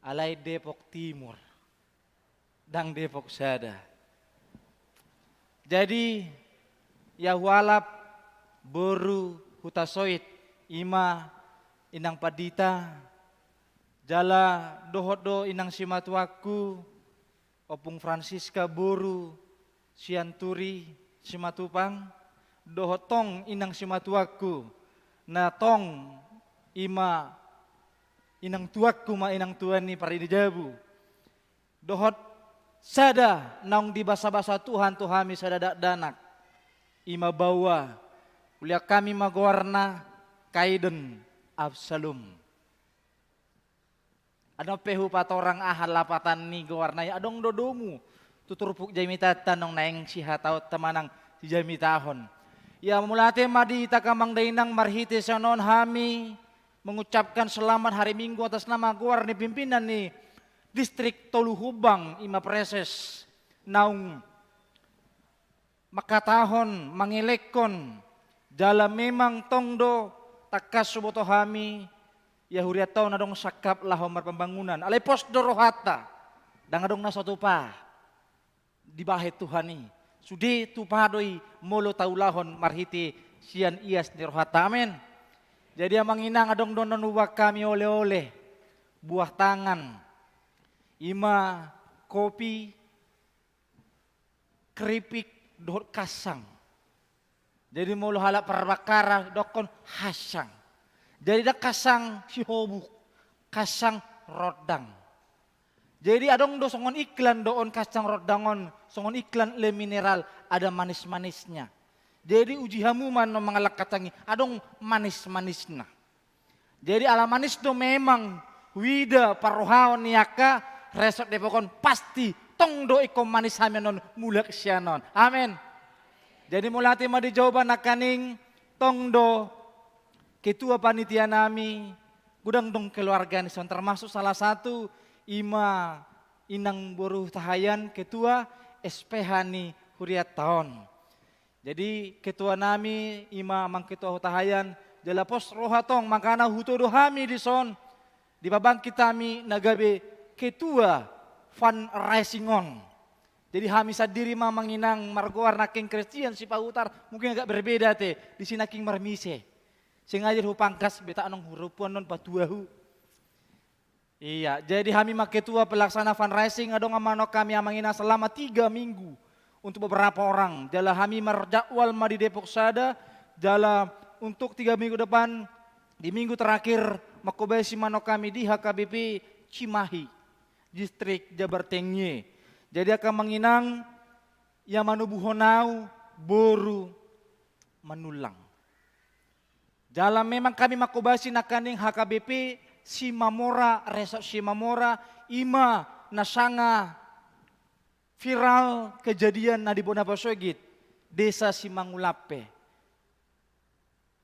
Alai Depok Timur, ndang Depok Sada. Jadi, ia hualap boru Hutasoit, i ma inang pandita, jala dohot do inang simatuangku, Ompung Francisca boru Sianturi Simatupang, dohot tong inang simatuangku, na tong i ma inang tuangku ma, inang tua ni Paridi Jabu. Dohot sada naung dibasabasa Tuhan tu hami sada dakdanak, i ma baoa, ulian hami ma goarna Kaiden Absalom. Adong pe hupatorang aha lapatan ni goarna i, adong do domu tu turpuk jamitanta naung naeng sihataonta manang sijamitahon. Ia mauliate ma di hita angka amang dainang, marhite sian on hami mengucapkan selamat hari Minggu atas nama goar ni pimpinan ni Distrik Tolu Humbang, i ma Praeses, naung mangkatahon, mangelekhon, jala memang tong do tangkas huboto hami, ia hurianta on adong sangkap laho marpambangunan. Alai pos do rohanta, ndang adong na so tupa dibahen Tuhan i. Sude tupa do i molo taulahon marhite sian ias ni rohanta. Amen. Jadi amang inang, adong do na hubahen hami oleh-oleh, buah tangan, i ma kopi, keripik dohot kasang. Jadi molo halak Parbakara dohonon hasang. Jadi ndang kasang sihobuk, kasang rondang. Jadi adong do songon iklan do on, kasang rondang on songon iklan Le Mineral, ada manis-manisnya. Jadi uji hamu ma na mangalap kasang i, adong manis-manisna. Jadi ala manis do memang huida parrohaon ni angka Resort Depok on, pasti tong do ingkon manis hami annon mulak sian on. Amen. Jadi mauliate ma di Jahowa nangkaning, tong do ketua panitia nami, godang do keluarga ni son, termasuk salah satu i ma inang boru Hutahaean, ketua S P H ni hurianta on. Jadi ketua nami i ma amang ketua Hutahaean, jala pos roha tong, makana hutodo hami dison, dipabangkit hami na gabe ketua fundraising on. Jadi hami sandiri ma amang inang margoar nangkin Christian Sipahutar, mungkin agak berbeda te, disi nangkin marmise. Sengaja do hupangkas, beta annon hurupu annon patuahu. Iya, jadi hami ma ketua pelaksana fundraising, adong ma annon hami amang inang selama tiga minggu untuk beberapa orang. Jala hami marjadwal ma di Depok Sada, jala untuk tiga minggu depan, di minggu terakhir, mangkobasi ma annon hami di H K B P Cimahi, Distrik Jabartengge. Jadi angka amang inang, ia manobuhon au boru Manullang. Jala memang hami mangkobasi nangkaning H K B P Simamora, Resort Simamora, i ma na sanga viral kejadian na di bona pasogit, Desa Simangulampe.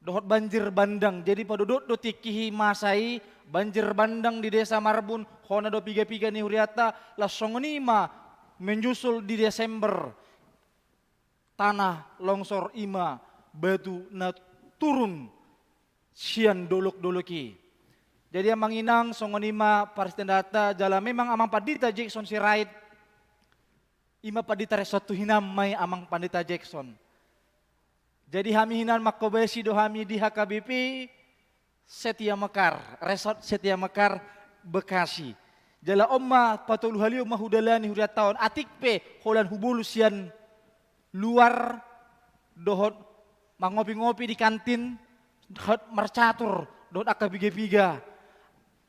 Dohot banjir bandang, jadi padodot do tingki i masa i, banjir bandang di Desa Marbun, hona do piga-piga ni hurianta, laos songon i ma menyusul di Desember, tanah longsor, i ma batu na turun sian dolok-dolok i. Jadi amang inang, songon i ma parsitandaanta, jala memang amang pandita Jackson Sirait, i ma pandita Resort tu hinam ma i amang pandita Jackson. Jadi hami hinan manghobasi do hami di H K B P Setia Mekar, Resort Setia Mekar, Bekasi. Jala on ma patoluhalion ma hudalani hurianta on, atik pe holan hubolus sian luar dohot mangopi-ngopi di kantin, dohot marcatur dohot angka piga-piga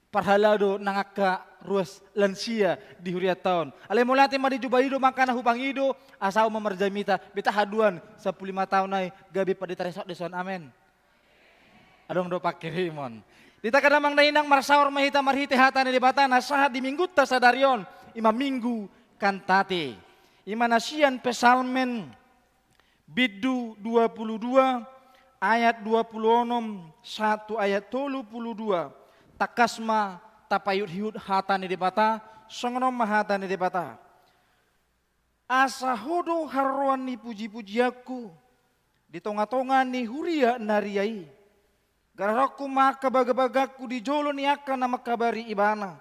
parhalado nang angka ruas lansia di hurianta on. Alai mauliate ma di Jumadi do, mangkana hupangido, asa on ma marjamita, beta haduan sampulu lima taon ai gabe pandita resort dison. Amen. Adong do pangkirimon. Di tagadamang dainang, marsaor ma hita marhite hata ni Debata na sahat di minggunta sadari on, ima Minggu Kantate. Ima na sian Psalmen bindu dua pulu dua, ayat dua pulu onom sahat tu ayat tolu pulu dua. Tangkas ma tapaihut-ihut hata ni Debata, songon on ma hata ni Debata. Asa Ho do haroroan ni puji-pujianku di tonga-tonga ni huria na ria i. Gararonku ma angka baga-bagangku di jolo ni angka na mangkabari Ibana.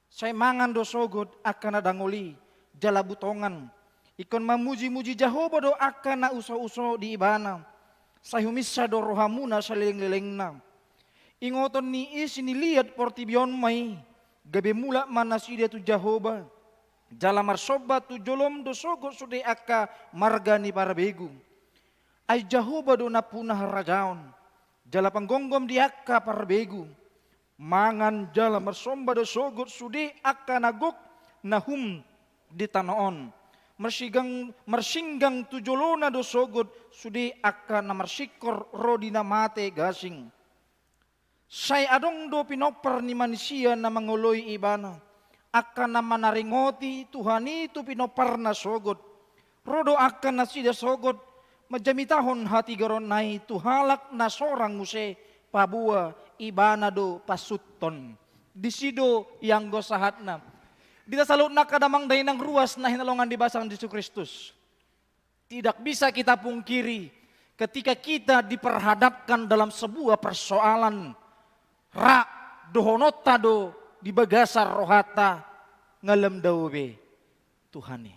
Sai mangan do sogot angka na dangol i, jala butongan. Ingkon mamuji-muji Jahowa do angka na uso-uso di Ibana. Sai huminsa do rohamuna saleleng-lelengna. Ingoton ni isi ni liat portibi on ma i, gabe mulak ma nasida tu Jahowa, jala marsomba tu jolom do sogot sude angka marga ni parbegu. Ai Jahowa do nampuna harajaon, jala panggomgom di angka parbegu. Mangan jala marsomba do sogot sude angka na gok na hum di tano on. Marsinggang, marsinggang tu jolona do sogot sude angka na marsingkor ro di na mate gasing. Sai adong do pinompar ni manisia na mangoloi Ibana, angka na manaringoti Tuhan i tu pinomparna sogot. Ro do angka nasida sogot manjamitahon hatigoranna i tu halak na sorang muse, paboa Ibana do pansuthon. Disi do ianggo sahatna. Di hita saluhutna angka damang dainang ruas na hinaholongan di bagasan Jesus Kristus. Tidak bisa kita pungkiri, ketika kita diperhadapkan dalam sebuah persoalan, ra dohononta do di bagasan rohanta, nga lam dao be Tuhan i.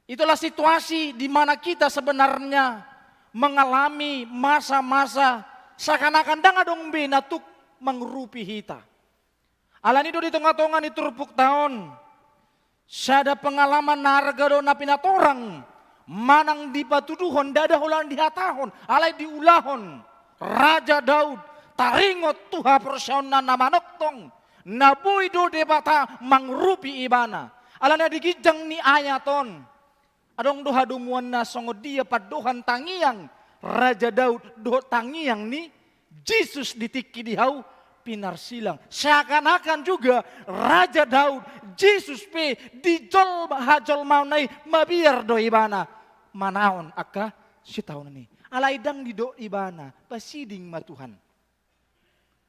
Itulah situasi di mana kita sebenarnya mengalami masa-masa seakan-akan ndang adong be na tuk mangurupi hita. Alani do di tonga-tonga ni turpukta on sada pengalaman na arga do na pinatorang, manang dipatuduhon, ndada holan dihatahon, alai diulahon Raja Daud, taringot tu haporseaonna na manongtong, na boi do Debata mangurupi ibana. Alana di ginjang ni ayat on, adong do hadomuanna songon dia pandohan tangiang Raja Daud dohot tangiang ni Jesus di tingki di hau pinarsilang. Seakan-akan juga Raja Daud, Jesus pe di jolma, hajolmaonna i mabiar do ibana manaon angka sitaonon i. Alai ndang didok ibana, pasiding ma Tuhan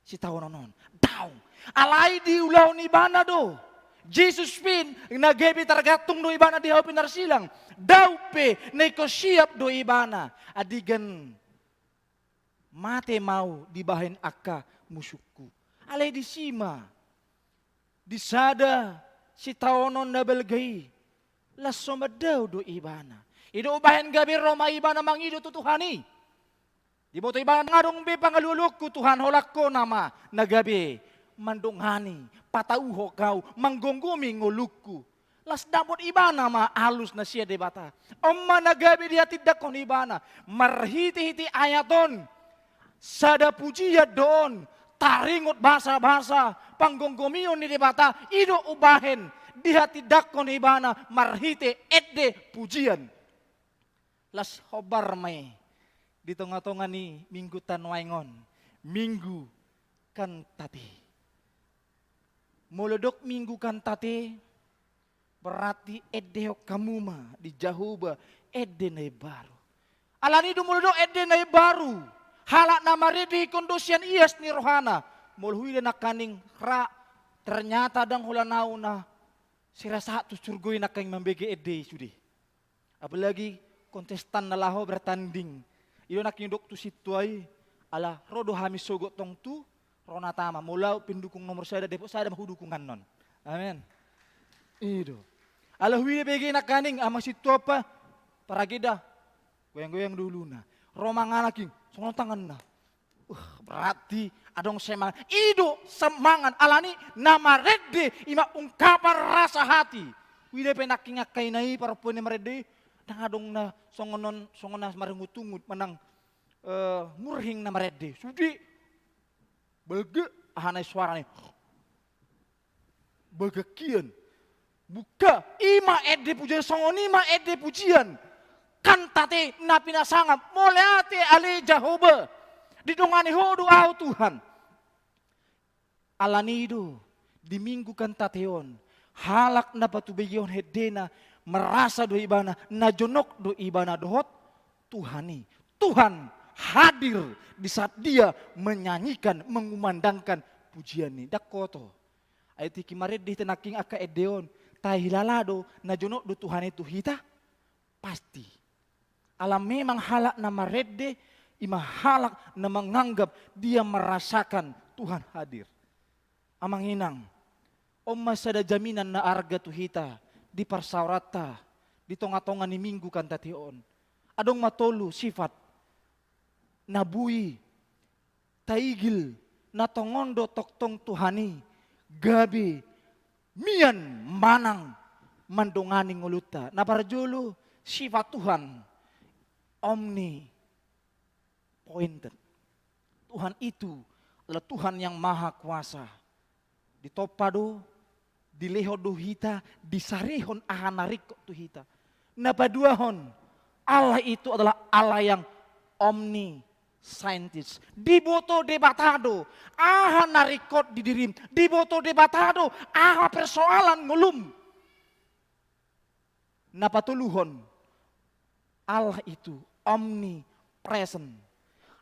sitaonon on. Daong. Alai diulahon ibana do. Jesus pe na gabe targantung do ibana di hau pinarsilang. Daud pe na ingkon siap do ibana. Andigan mate ma au dibahen angka musungku. Alai disi ma, di sada sitaonon na balga i, laos so mandao do ibana. I do umbahen gabe ro ma ibana mangido tu Tuhan i. Diboto ibana, ndang adong be pangalualuonku Tuhan, holan Ho nama na gabe mandongani, patauhon au, manggomgomi ngolungku. Laos dapot ibana ma alus na sian Debata. On ma na gabe dihatindangkon ibana marhitehite ayat on. Sada pujian do on, taringot basabasa panggomgomion ni Debata, i do umbahen dihatindangkon ibana marhite ende pujian. Laos hombar ma i di tongatonga ni minggunta nuaeng on, Minggu Kantate. Molo didok Minggu Kantate, berarti endehon hamu ma di Jahowa ende na imbaru. Alani do molo didok ende na imbaru, halak na marende ingkon do sian ias ni rohana. Molo huida nangkaning ra, ternyata ndang holan au na sirasa tu surgo i nangkaning mambege ende i sude. Apalagi kontestan na laho bertanding. I do nangkin didok tu sintua i, ala ro do hami sogot tong tu ronata ma. Molo au pendukung nomor sada, Depok Sada ma hudukungan non. Amen. I do. Ala huida bege nangkaning, ama sintua pa, parageda. Goyang-goyang do uluna. Ro mangan nangkin, songon on tanganna. Uh, berarti adong semangat. I do semangat, alani na marende i ma ungkapan rasa hati. Huida pe nangkin angka ina i parompuan na marende i, ndang adong na songon on, songon na marungut-ungut manang, eh, murhing na marende. Sude balga aha na i soarana i. Bagak hian. Buka, i ma ende pujian, songon i ma ende pujian. Kantate na pinasangap, mauliate ale Jahowa. Didongani Ho do ahu Tuhan. Alani i do, di Minggu Kantate on, halak na patubegehon hendena, merasa do ibana, na jonok do ibana dohot Tuhan i. Tuhan hadir di saat dia menyanyikan, mengumandangkan pujian i. Ndang hoto. Ai tingki marende hita nangkin angka ende on, tahilala do, na jonok do Tuhan i tu hita? Pasti. Ala memang halak na marende, i ma halak na menganggap dia merasakan Tuhan hadir. Amang inang, on ma sada jaminan na arga tu hita, di parsaoranta, di tonga-tonga ni Minggu Kantate on. Adong ma tolu sifat, na boi taigil, na tongon do tongtong Tuhan i, gabe mian manang mandongani ngolunta. Na parjolo, sifat Tuhan omnipotent. Tuhan itu adalah Tuhan yang maha kuasa. Ditompa do, dilehon do hita, disarihon aha na ringkot tu hita. Na paduahon, Allah itu adalah Allah yang omniscientist. Diboto Debata do aha na ringkot di dirim. Diboto Debata do aha persoalan ngolum. Na patoluhon, Allah itu omnipresent.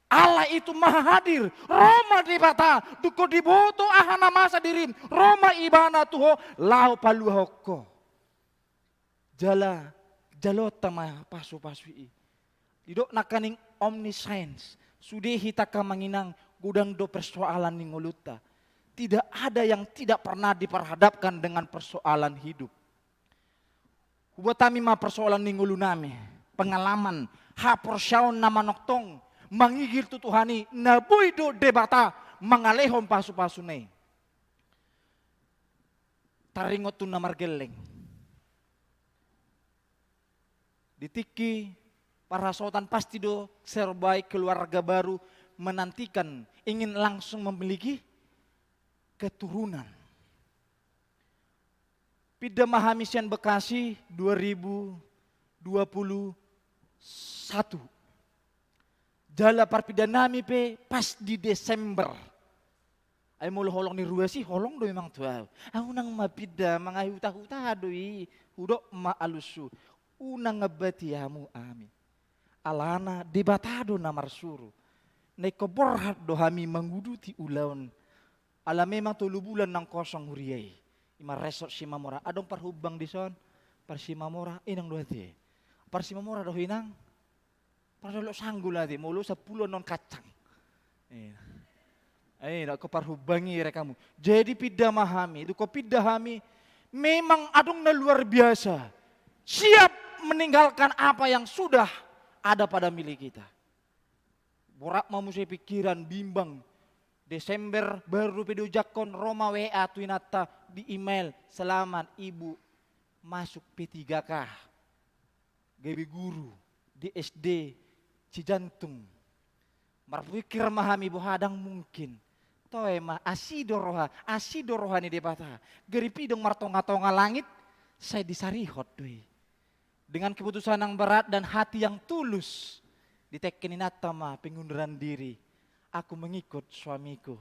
Allah itu maha hadir. Ro ma Debata, dung ho diboto aha na masa dirim, ro ma Ibana tu ho, laho paluahon ho. Jala, jaloonta ma pasu-pasu i. Didok nangkaning omniscience. Sude hita angka amang inang, godang do persoalan ni ngolunta. Tidak ada yang tidak pernah diperhadapkan dengan persoalan hidup. Hubuat hami ma persoalan ni ngolunami, pengalaman, haporseaon na manongtong, mangigil tu Tuhan i, na boi do Debata mangalehon pasu-pasuna i. Taringot tu na margelleng. Di tingki parhasohotan pasti do serba i keluarga baru menantikan, ingin langsung memiliki keturunan. Pinda ma hami sian Bekasi dua ribu dua puluh satu. Jala parpindaannami pe pas di Desember. Ai molo holong ni ruas i, holong do memang tu ahu. Ahu unang ma pinda, mangahi huta-huta do i, hudok ma alusu. Unang ambati hamu hami. Alana Debata do na marsuru. Na ingkon borhat do hami manguduti ulaon. Ala memang tolu bulan nang kosong huria i. I ma resort Simamora. Adong parhumbang dison. Par Simamora, inang do ate. Par Simamora do inang. Par Dolok Sanggul ate. Molo sampulu annon kacang. Iya. Eh, ingkon parhumbang i rek hamu. Jadi pinda ma hami. Dung ho pinda hami. Memang adong na luar biasa. Siap meninggalkan apa yang sudah ada pada milik kita. Borat ma muse pikiran, bimbang. Desember baru dope diujakkon, ro ma W A tu inanta di email, "Selamat Ibu masuk P tiga K." Gabe guru di S D Cijantung. Marpikir ma hami, boha, ndang mungkin. Toe ma, asi do roha, asi do roha ni Debata. Gari pidong martonga-tonga langit, sai disarihon do i. Dengan keputusan yang berat dan hati yang tulus, diteken inanta ma pengunduran diri. Aku mengikut suamiku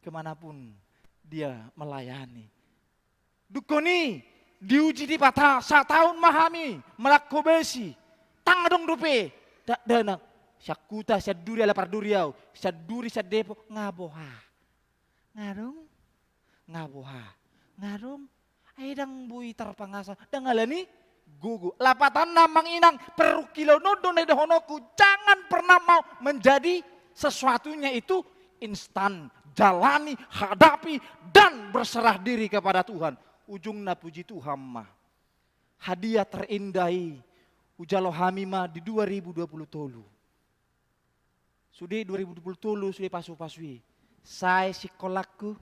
kemanapun dia melayani. Dung i, diuji Debata, sataon ma hami, malangko basi. Ndang adong dope. Dakdanak, sian huta, sian duri, ala parduri ahu. Sian duri, sian Depok, nga boha. Nga adong. Nga boha. Nga adong. Ai ndang boi tarpangasa. Ndang alani gogo. Lapatanna amang inang, parungkilon on do na idohononku. Jangan pernah mau menjadi sesuatunya itu instan. Jalani, hadapi, dan berserah diri kepada Tuhan. Ujungna puji Tuhan ma. Hadiah terindah i, Hujalo hami ma di dua ribu dua puluh tolu. Sude dua ribu dua puluh tolu, sude pasu-pasu i. Sae sikolangku,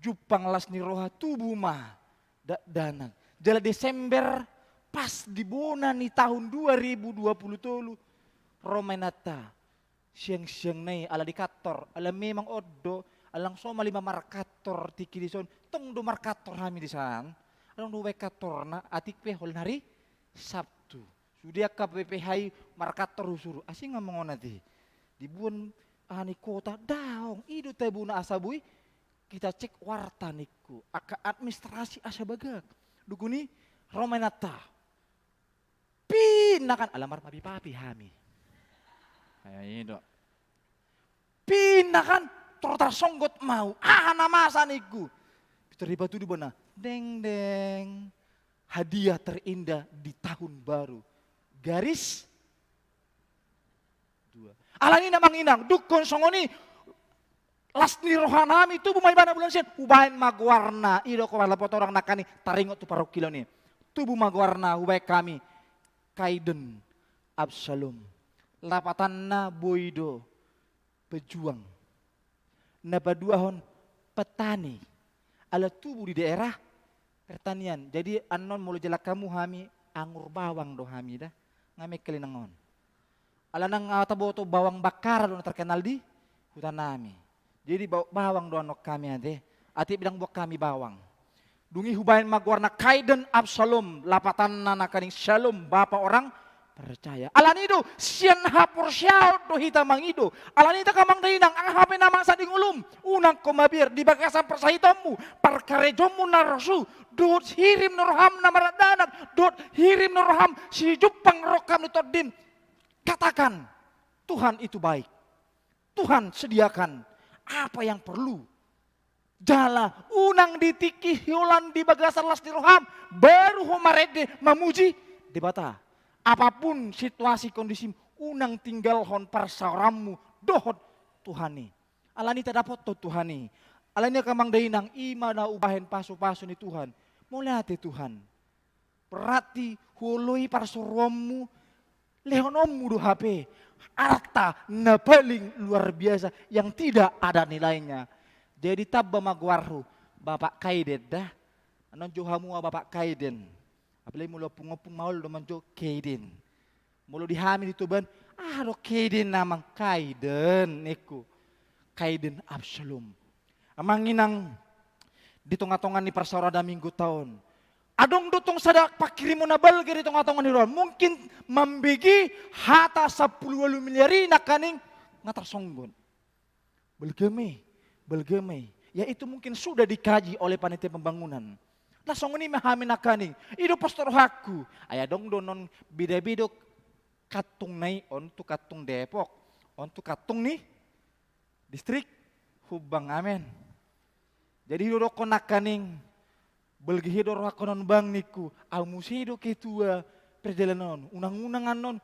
jumpang las ni roha, tubu ma dakdanak. Jala Desember, pas di bona ni tahun dua ribu dua puluh tolu, ro ma inanta. Siang-siang nai, ala di kantor, ala memang on do, ala nunga somal i ma markantor tingki dison, tong do markantor hami dison. Adong do hubaen kantorna, atik pe holan hari Sabtu. Sude angka P P H i markantor husuru, asing ma mangonati. Dibuan aha ni kota, daong, i do tabona asa boi, kita cek warta ningku, angka administrasi asa bagak. Dung i, ro ma inanta. Pinna kan, ala marmapi-papi hami. Ai, ai do. Pinna kan, tor tarsonggot ma au. Aha na masa ningku. Pintor dipatudu ibana. Deng, deng. Hadiah terindah di tahun baru. Garis dua. Alani i amang inang, dungkon songon i, las ni rohanami, tubu ma ibana bulan sian, hubaen ma goarna, i do ho pala potorang nangkaning taringot tu parungkilon i. Tubu ma goarna, hubaen hami, Kaiden Absalom. Lapatanna boi do pejuang. Na paduahon petani. Ala tubu di daerah pertanian. Jadi annon molo jala hamu hami anggur bawang do hami da. Nga mengkel inang on. Ala nang, ah, taboto bawang bakara do na terkenal di hutanami. Jadi ba-, bawang do annon hami ate. Ate bidang buat hami bawang. Dung i hubaen ma goarna Kaiden Absalom, lapatanna nangkaning Shalom, bapa orang percaya. Alani i do, sian haporseaon do hita mangido. Alani i tagamang dainang, aha pe na masa di ngolum, unang ho mabiar di bagasan parsahitonmu, parkarejonmu na rosu, dohot hirim ni roham na mardakdanak, dohot hirim ni roham sijumpang rongkap ni tondim. Katakan, Tuhan itu baik. Tuhan sediakan apa yang perlu. Jala unang di tingki holan di bagasan las ni roham, baru ho marende mamuji Debata. Apapun situasi kondisim, unang tinggalhon parsaoranmu dohot Tuhan i. Alani i tadapothon Tuhan i. Alani i amang dainang, i ma na hubaen pasu-pasu ni Tuhan. Mauliate Tuhan. Berarti huoloi parsuruonmu, lehononmu do hape arta na paling luar biasa yang tidak ada nilainya. Jadi tamba ma goarhu, Bapak Kaiden da. Annon jo hamu au Bapak Kaiden. Apalagi molo ompung-ompung maol do manjou Kaiden. Molo di hami di Tuban, aha do Kaiden amang? Kaiden, ningku. Kaiden Absalom. Amang inang, di tonga-tonga ni parsaoran na minggu taon, adong do tong sada panghirimon na balga di tonga-tonga ni roha. Mungkin mambege hata sampulu ualu miliar i nangkaning nga tarsonggot. Balga ma i, balga ma i. Ya, itu mungkin sudah dikaji oleh panitia pembangunan. Nah, songon i ma hami nangkaning. I do pos ni rohangku. Ai adong do annon beda-beda kantung na i, on tu kantung Depok, on tu kantung ni distrik Humbang, amen. Jadi didokkon nangkaning, balga i do rohangkon on bang ningku, au muse do ketua perjalanan on, unang-unang annon,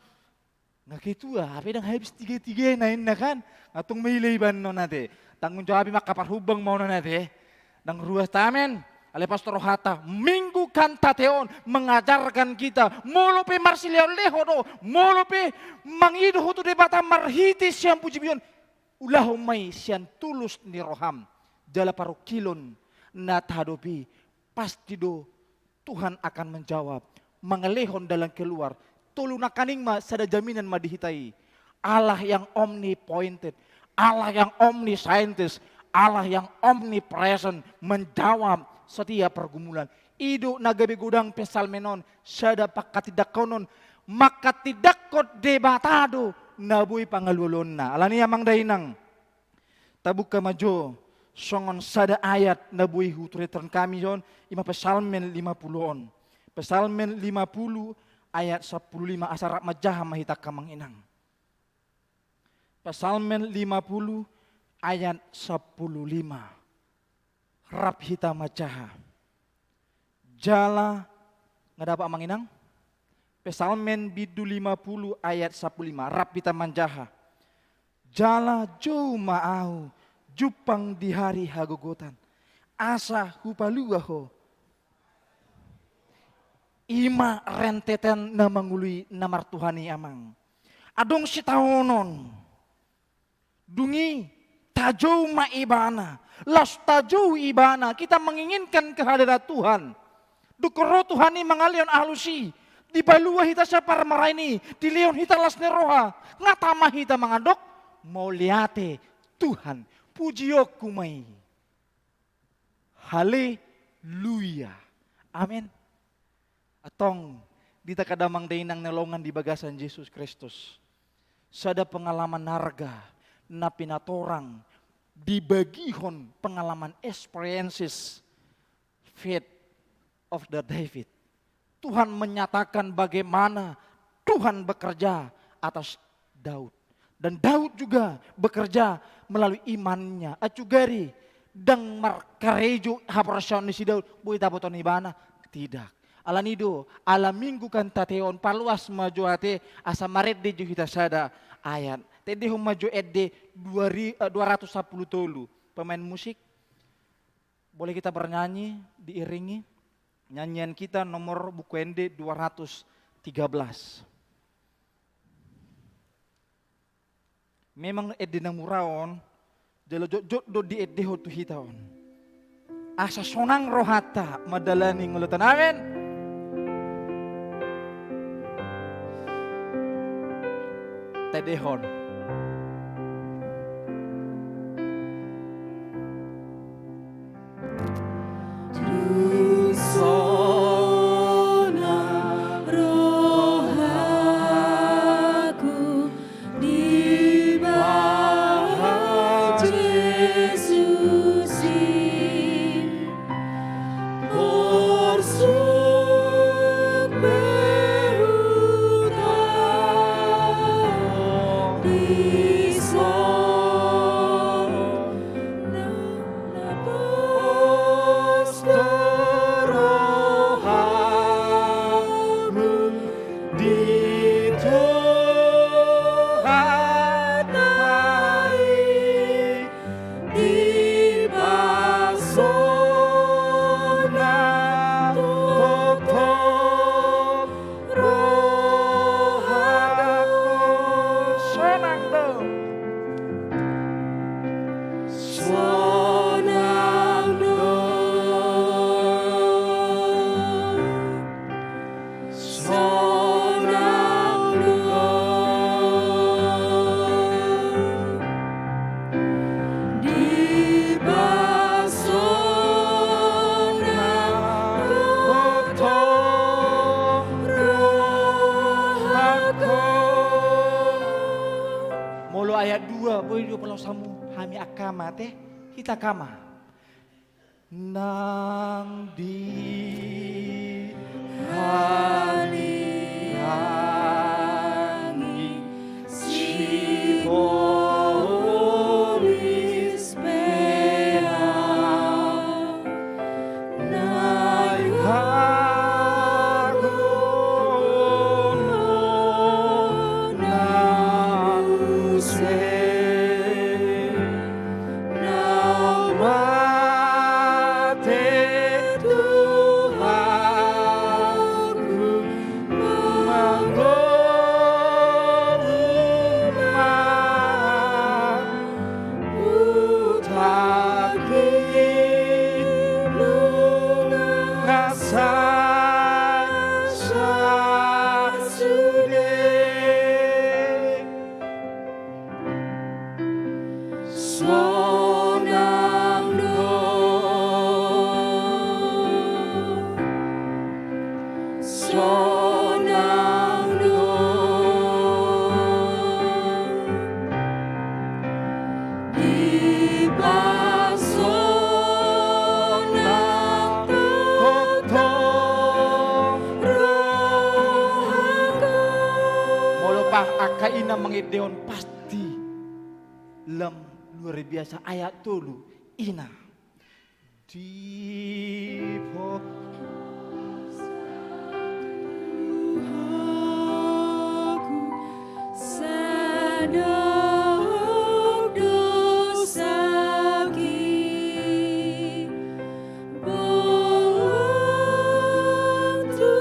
nga ketua, hape ndang habis tiga-tigana inna kan, nga tung maila iba annon ate. Tanggung jawab i ma angka parhumbang ma on ate. Ndang ruas ta, amen. Alai pos ni rohanta, minggu Kantate on mengajarkan kita, molo pe marsilehon-lehon ho, molo pe mangido ho tu Debata marhite sian pujipujion, ulahon ma i sian tulus ni roham, jala parungkilon na tahadopi, pasti do Tuhan akan menjawab, mangalehon dalan keluar. Tolu nangkaning ma sada jaminan ma di hita i. Allah yang omnipointed, Allah yang omniscientist, Allah yang omnipresent, menjawab setiap pergumulan. I do na gabe godang Psalmen on, sada panghatindanghonon, manghatindanghon Debata do na boi pangalualuonna. Alani i amang dainang, tabuka ma jo songon sada ayat na boi huturehon hami on, i ma Psalmen lima puluh on. Psalmen lima puluh ayat sampulu lima, asa rap manjaha ma hita amang inang. Psalmen lima puluh ayat sampulu lima. Rap hita manjaha. Jala, nga dapot amang inang? Psalmen bindu lima puluh ayat sampulu lima. Rap hita manjaha. Jala jou ma ahu jumpang di ari hagogotan, asa hupalua ho. I ma rentetan na mangolu i na martuhan i, amang. Adong sitaonon. Dung i tajou ma ibana, laos tajou ibana, kita menginginkan kehadiran Tuhan. Dung ro Tuhan i mangalehon alus i, dipalua hita sian parmaraan i, dilehon hita las ni roha, nga tama hita mangandok, mauliate Tuhan, pujionku ma i. Haleluya. Amen. Antong, di hita angka damang dainang na hinaholongan di bagasan Jesus Kristus, sada pengalaman arga na pinatorang, dibagihon pengalaman, experiences, faith of the David. Tuhan menyatakan bagaimana Tuhan bekerja atas Daud. Dan Daud juga bekerja melalui imannya. Acu gari, ndang markarejo haporseaon ni si Daud, boi tabotohon ibana? Tidak. Alani i do, ala Minggu kan ate on, paloas ma jo ate, asa marende jo hita sada ayat. Tendehon ma jo ende dua ri-, eh, dua ratus sampulu tolu. Pemain musik, boleh kita bernyanyi, diiringi. Nyanyian kita nomor buku ende dua ratus tiga belas. Memang ende na mura on, jala jotjot do diendehon tu hita on. Asa sonang rohanta mandalani ngolunta on. Amen. Tendehon. Tung sonang rohaku dibahen Jesus i, porsuk be huta on dison. Pos do rohamu di Tuhanta i, dipasonang tongtong rohangku. Sonang do. Sonang do. Sonang do. Dipasonang tongtong rohangku. Molo ayat dua, boi do paloas hamu hami angka ama, ate, hita angka ama. Nang dihaliangi sibolis pe ahu, naeng hagogoon na muse. Naung mate Tuhanku, mangolu ma hutangki, nunga sasat sude. Sonang do, sonang do. Dipasonang tongtong rohangku. Molo pa angka ina mangendehon, pasti lam luar biasa. Ayat tolu, ina. Di po- Tuhanku, sadok dosaki, boan tu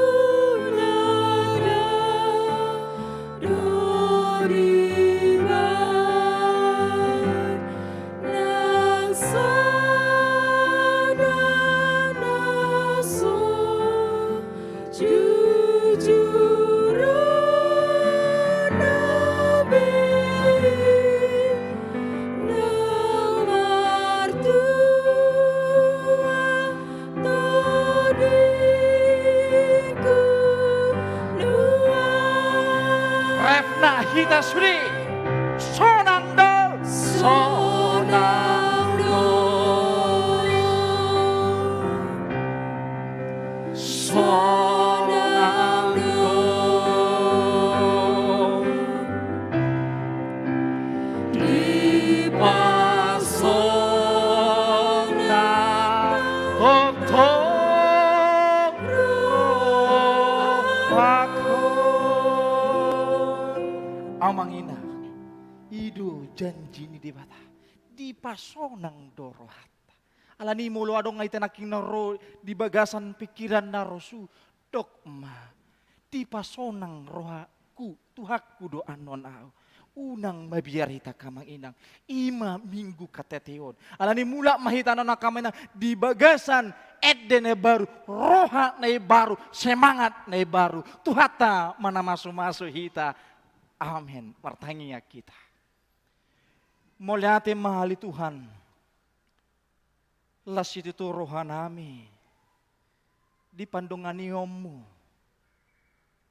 janji ni Debata, dipasonang do rohanta. Alani molo adong hita nangkin na ro di bagasan pikiran na rosu, dok ma, dipasonang rohaku, Tuhanku do annon ahu. Unang mabiar hita angka amang inang, i ma minggu KTT on. Alani mulak ma hita annon angka amang inang, di bagasan ende na baru, roha na baru, semangat na baru. Tuhanta ma na mamasu-masu hita. Amen. Martangiang hita. Mauliate ma ale Tuhan. Las situtu rohanami di pandonganionmu,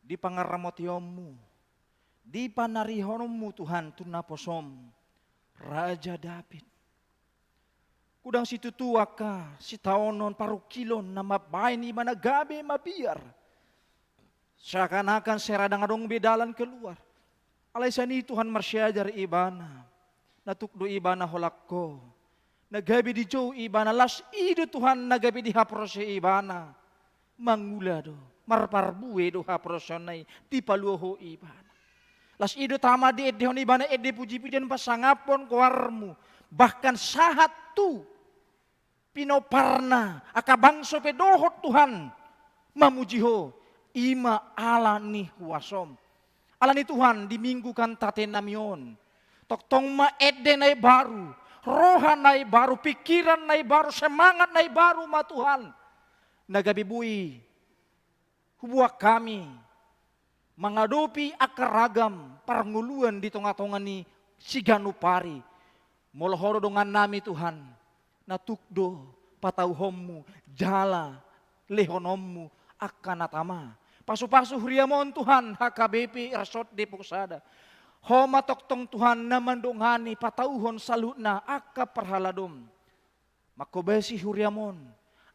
di pangaramotionmu, di panarihononmu Tuhan tu naposom, Raja David. Godang situtu angka sitaonon parungkilon na mambahen ibana gabe mabiar. Seakan-akan sai ra ndang adong be dalan keluar. Alai sian i Tuhan marsiajar ibana. Na tuk do ibana holan ho. Na gabe dijou ibana, las i do Tuhan na gabe dihaporose ibana. Mangula do, marparbue do haporaseonna i, dipaluahon ibana. Las i do tama diendehon ibana ende puji-pujian pasangaphon goarmu. Bahkan sahat tu pinomparna angka bangso pe dohot Tuhan mamuji ho, i ma ala ni huasom. Alani Tuhan di minggu KTT nami on, tongtong ma ende na baru, roha na baru, pikiran na baru, semangat na baru ma Tuhan. Na gabe boi hubuat hami mangadopi angka ragam parngoluan di tonga-tonga ni siganup ari. Molo ho do dongannami Tuhan, na tuk do patauhonmu jala lehononmu angka na tama. Pasu-pasu huriam on Tuhan, HKBP Resort Depok Sada. Ho ma tongtong Tuhan na mandongani patauhon saluhutna angka parhaladom. Mangkobasi huriam on,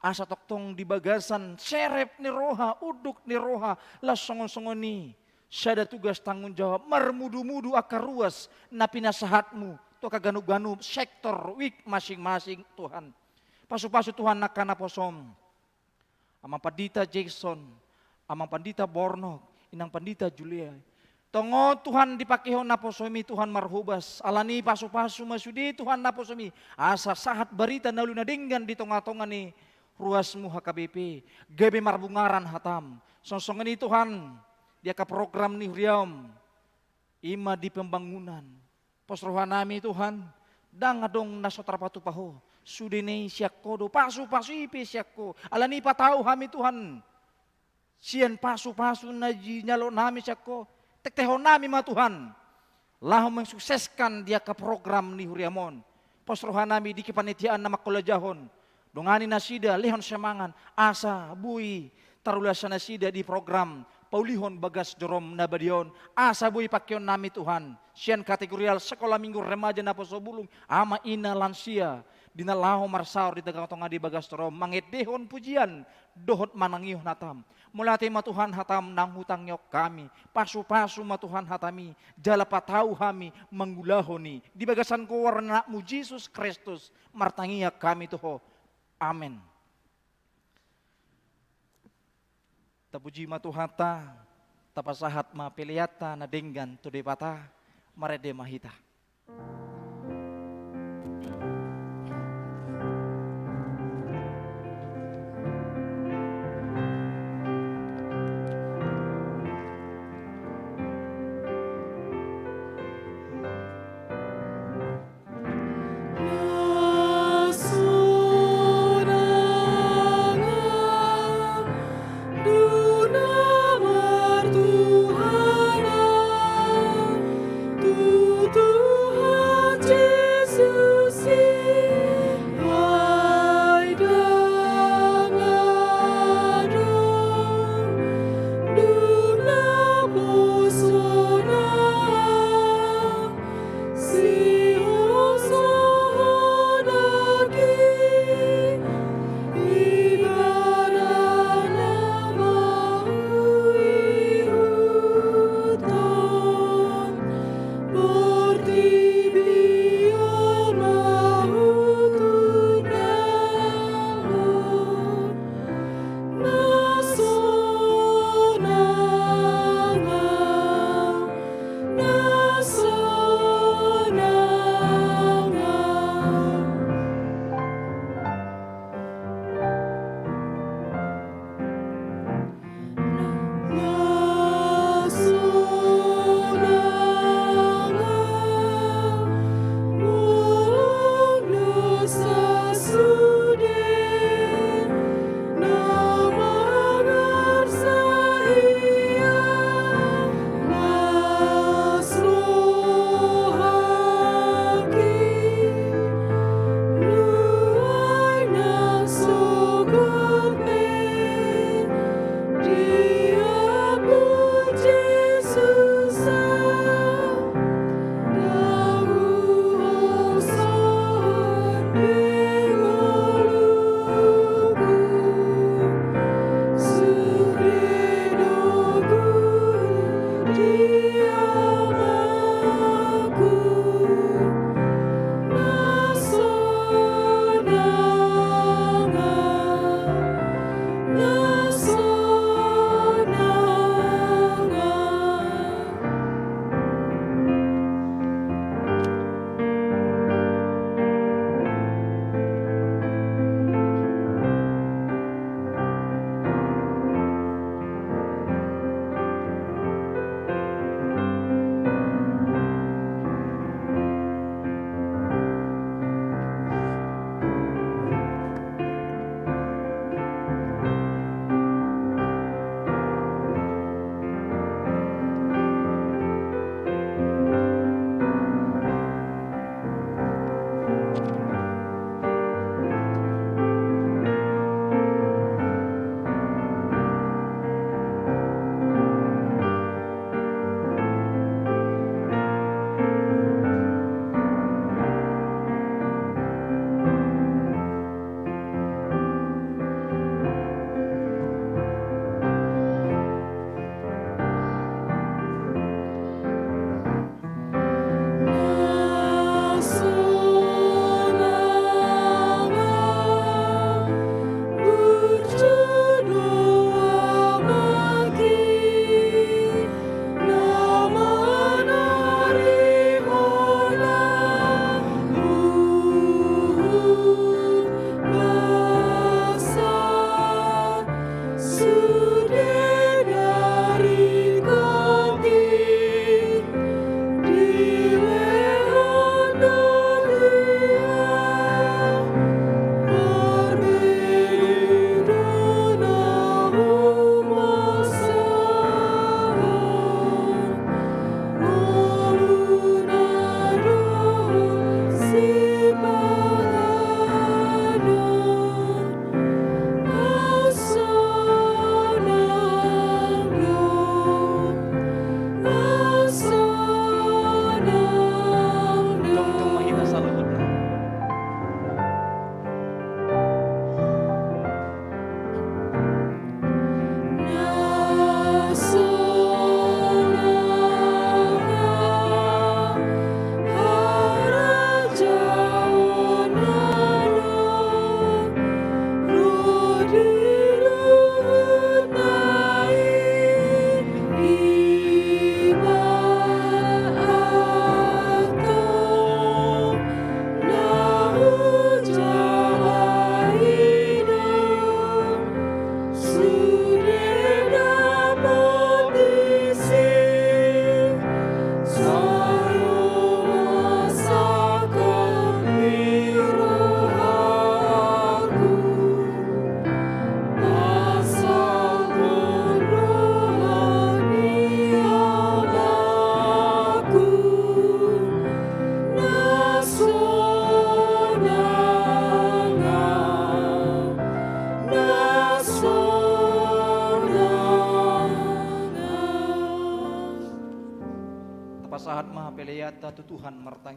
asa tongtong di bagasan serep ni roha, unduk ni roha, las songon-songon i sada tugas tanggung jawab, marmudu-mudu angka ruas na pinasahatmu tu angka ganup-ganup sektor wijk masing-masing Tuhan. Pasu-pasu Tuhan angka naposom. Amang Pandita Jackson, Amang Pandita Bornok, Inang Pandita Julia. Tong on Tuhan dipakehon naposomi Tuhan marhobas. Alani pasu-pasu ma sude Tuhan naposomi. Asa sahat barita na uli na denggan di tonga-tonga ni ruasmu HKBP. Gabe marbungaran hatam. Songon-songon i Tuhan, di angka program ni huriam. I ma di pembangunan. Pos rohanami Tuhan, ndang adong na so tarpatupa ho. Sude na i sian ho do, pasu-pasu i pe sian ho. Alani patau hami Tuhan. Sian pasu-pasu na jinalonami sian ho. Tektehonnami ma Tuhan. Laho mensukseskan di angka program ni huriam on. Pos rohanami di kepanitiaan na mangkolajahon. Dongani nasida, lehon semangat, asa boi tarulasa nasida di program paulihon bagas joro na badia on, asa boi pakeonnami Tuhan, sian kategorial sekolah minggu remaja naposo bulung, ama ina lansia, di na laho marsaor di tonga-tonga ni bagas joro, mangendehon pujian, dohot manangihon hatam. Mauliate ma Tuhan hatam naung hutangihon hami, pasu-pasu ma Tuhan hatami, jala patau hami mangulahon i, di bagasan goar ni Anakmu Jesus Kristus, martangiang hami tu Ho. Amen. Tapuji ma Tuhanta, tapasahat ma peleanta na denggan tu Debata, marende ma hita.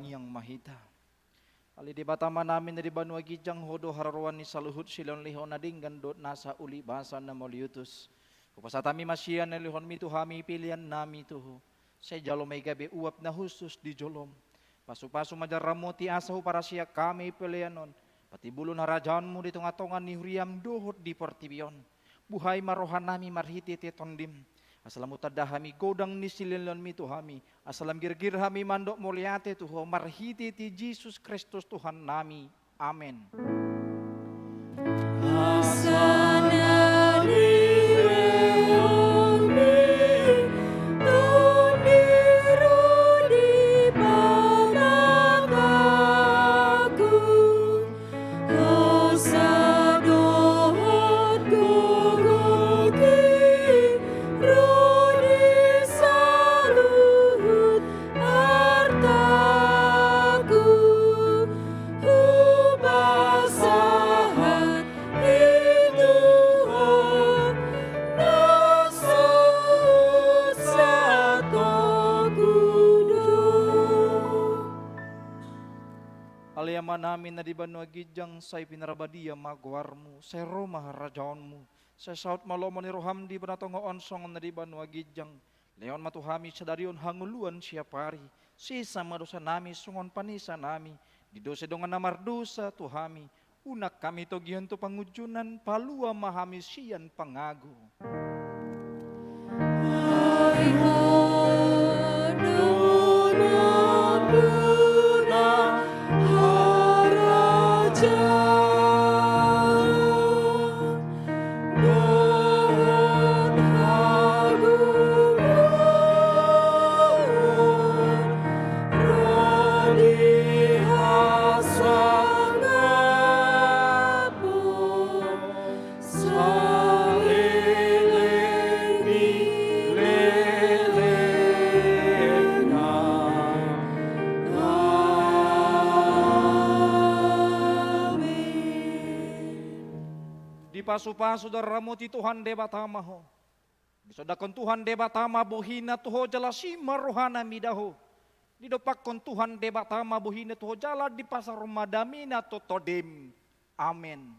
Martangiang ma hita. Ale Debata Amanami na di banua ginjang, Ho do haroroan ni saluhut silehonlehon na denggan dohot nasa uli basa na mauliutus. Hupasahat hami ma sian na nilehonmi tu hami pelean nami tu Ho. Sai jalo ma i gabe uap na hushus di jolom. Pasupasu ma jala ramoti asa huparsiap hami pelean on, patimbulhon harajaonmu di tongatonga ni huriam dohot di portibi on. Buhai ma rohanami marhitehite Tondim, asa lam hutanda hami godang ni silehonlehonmi tu hami, asa lam girgir hami mandok mauliate tu Ho marhitehite Jesus Kristus Tuhannami. Amen. Asa na nilehonmi Tondi ro di pamakangku, hosa dohot gogo i ro di saluhut artangku. Hupasahat i tu Ho na so sahat tu ho do. Ale Amanami na di banua ginjang, sai pinarbadia ma goarmu, sai ro ma harajaonmu, sai saut ma lomo ni roham di na tonga on songon na di banua ginjang. Lehon ma tu hami sadari on hangoluan siapari. Sesa ma dosanami songon panesanami di dosa ni dongan na mardosa tu hami. Unang hami togihon tu pangunjunan, palua ma hami sian pangago. Ai Ho do nampuna harajaon dohot hangoluan ro di hasangapon saleleng ni lelengna. Amen. Dipasupasu jala diramoti Tuhan Debata ma ho. Disondangkon Tuhan Debata ma bohina tu ho jala asi ma rohana mida ho. Didompakkon Tuhan Debata ma bohina tu ho jala dipasaor ma damena tu tondim. Amen.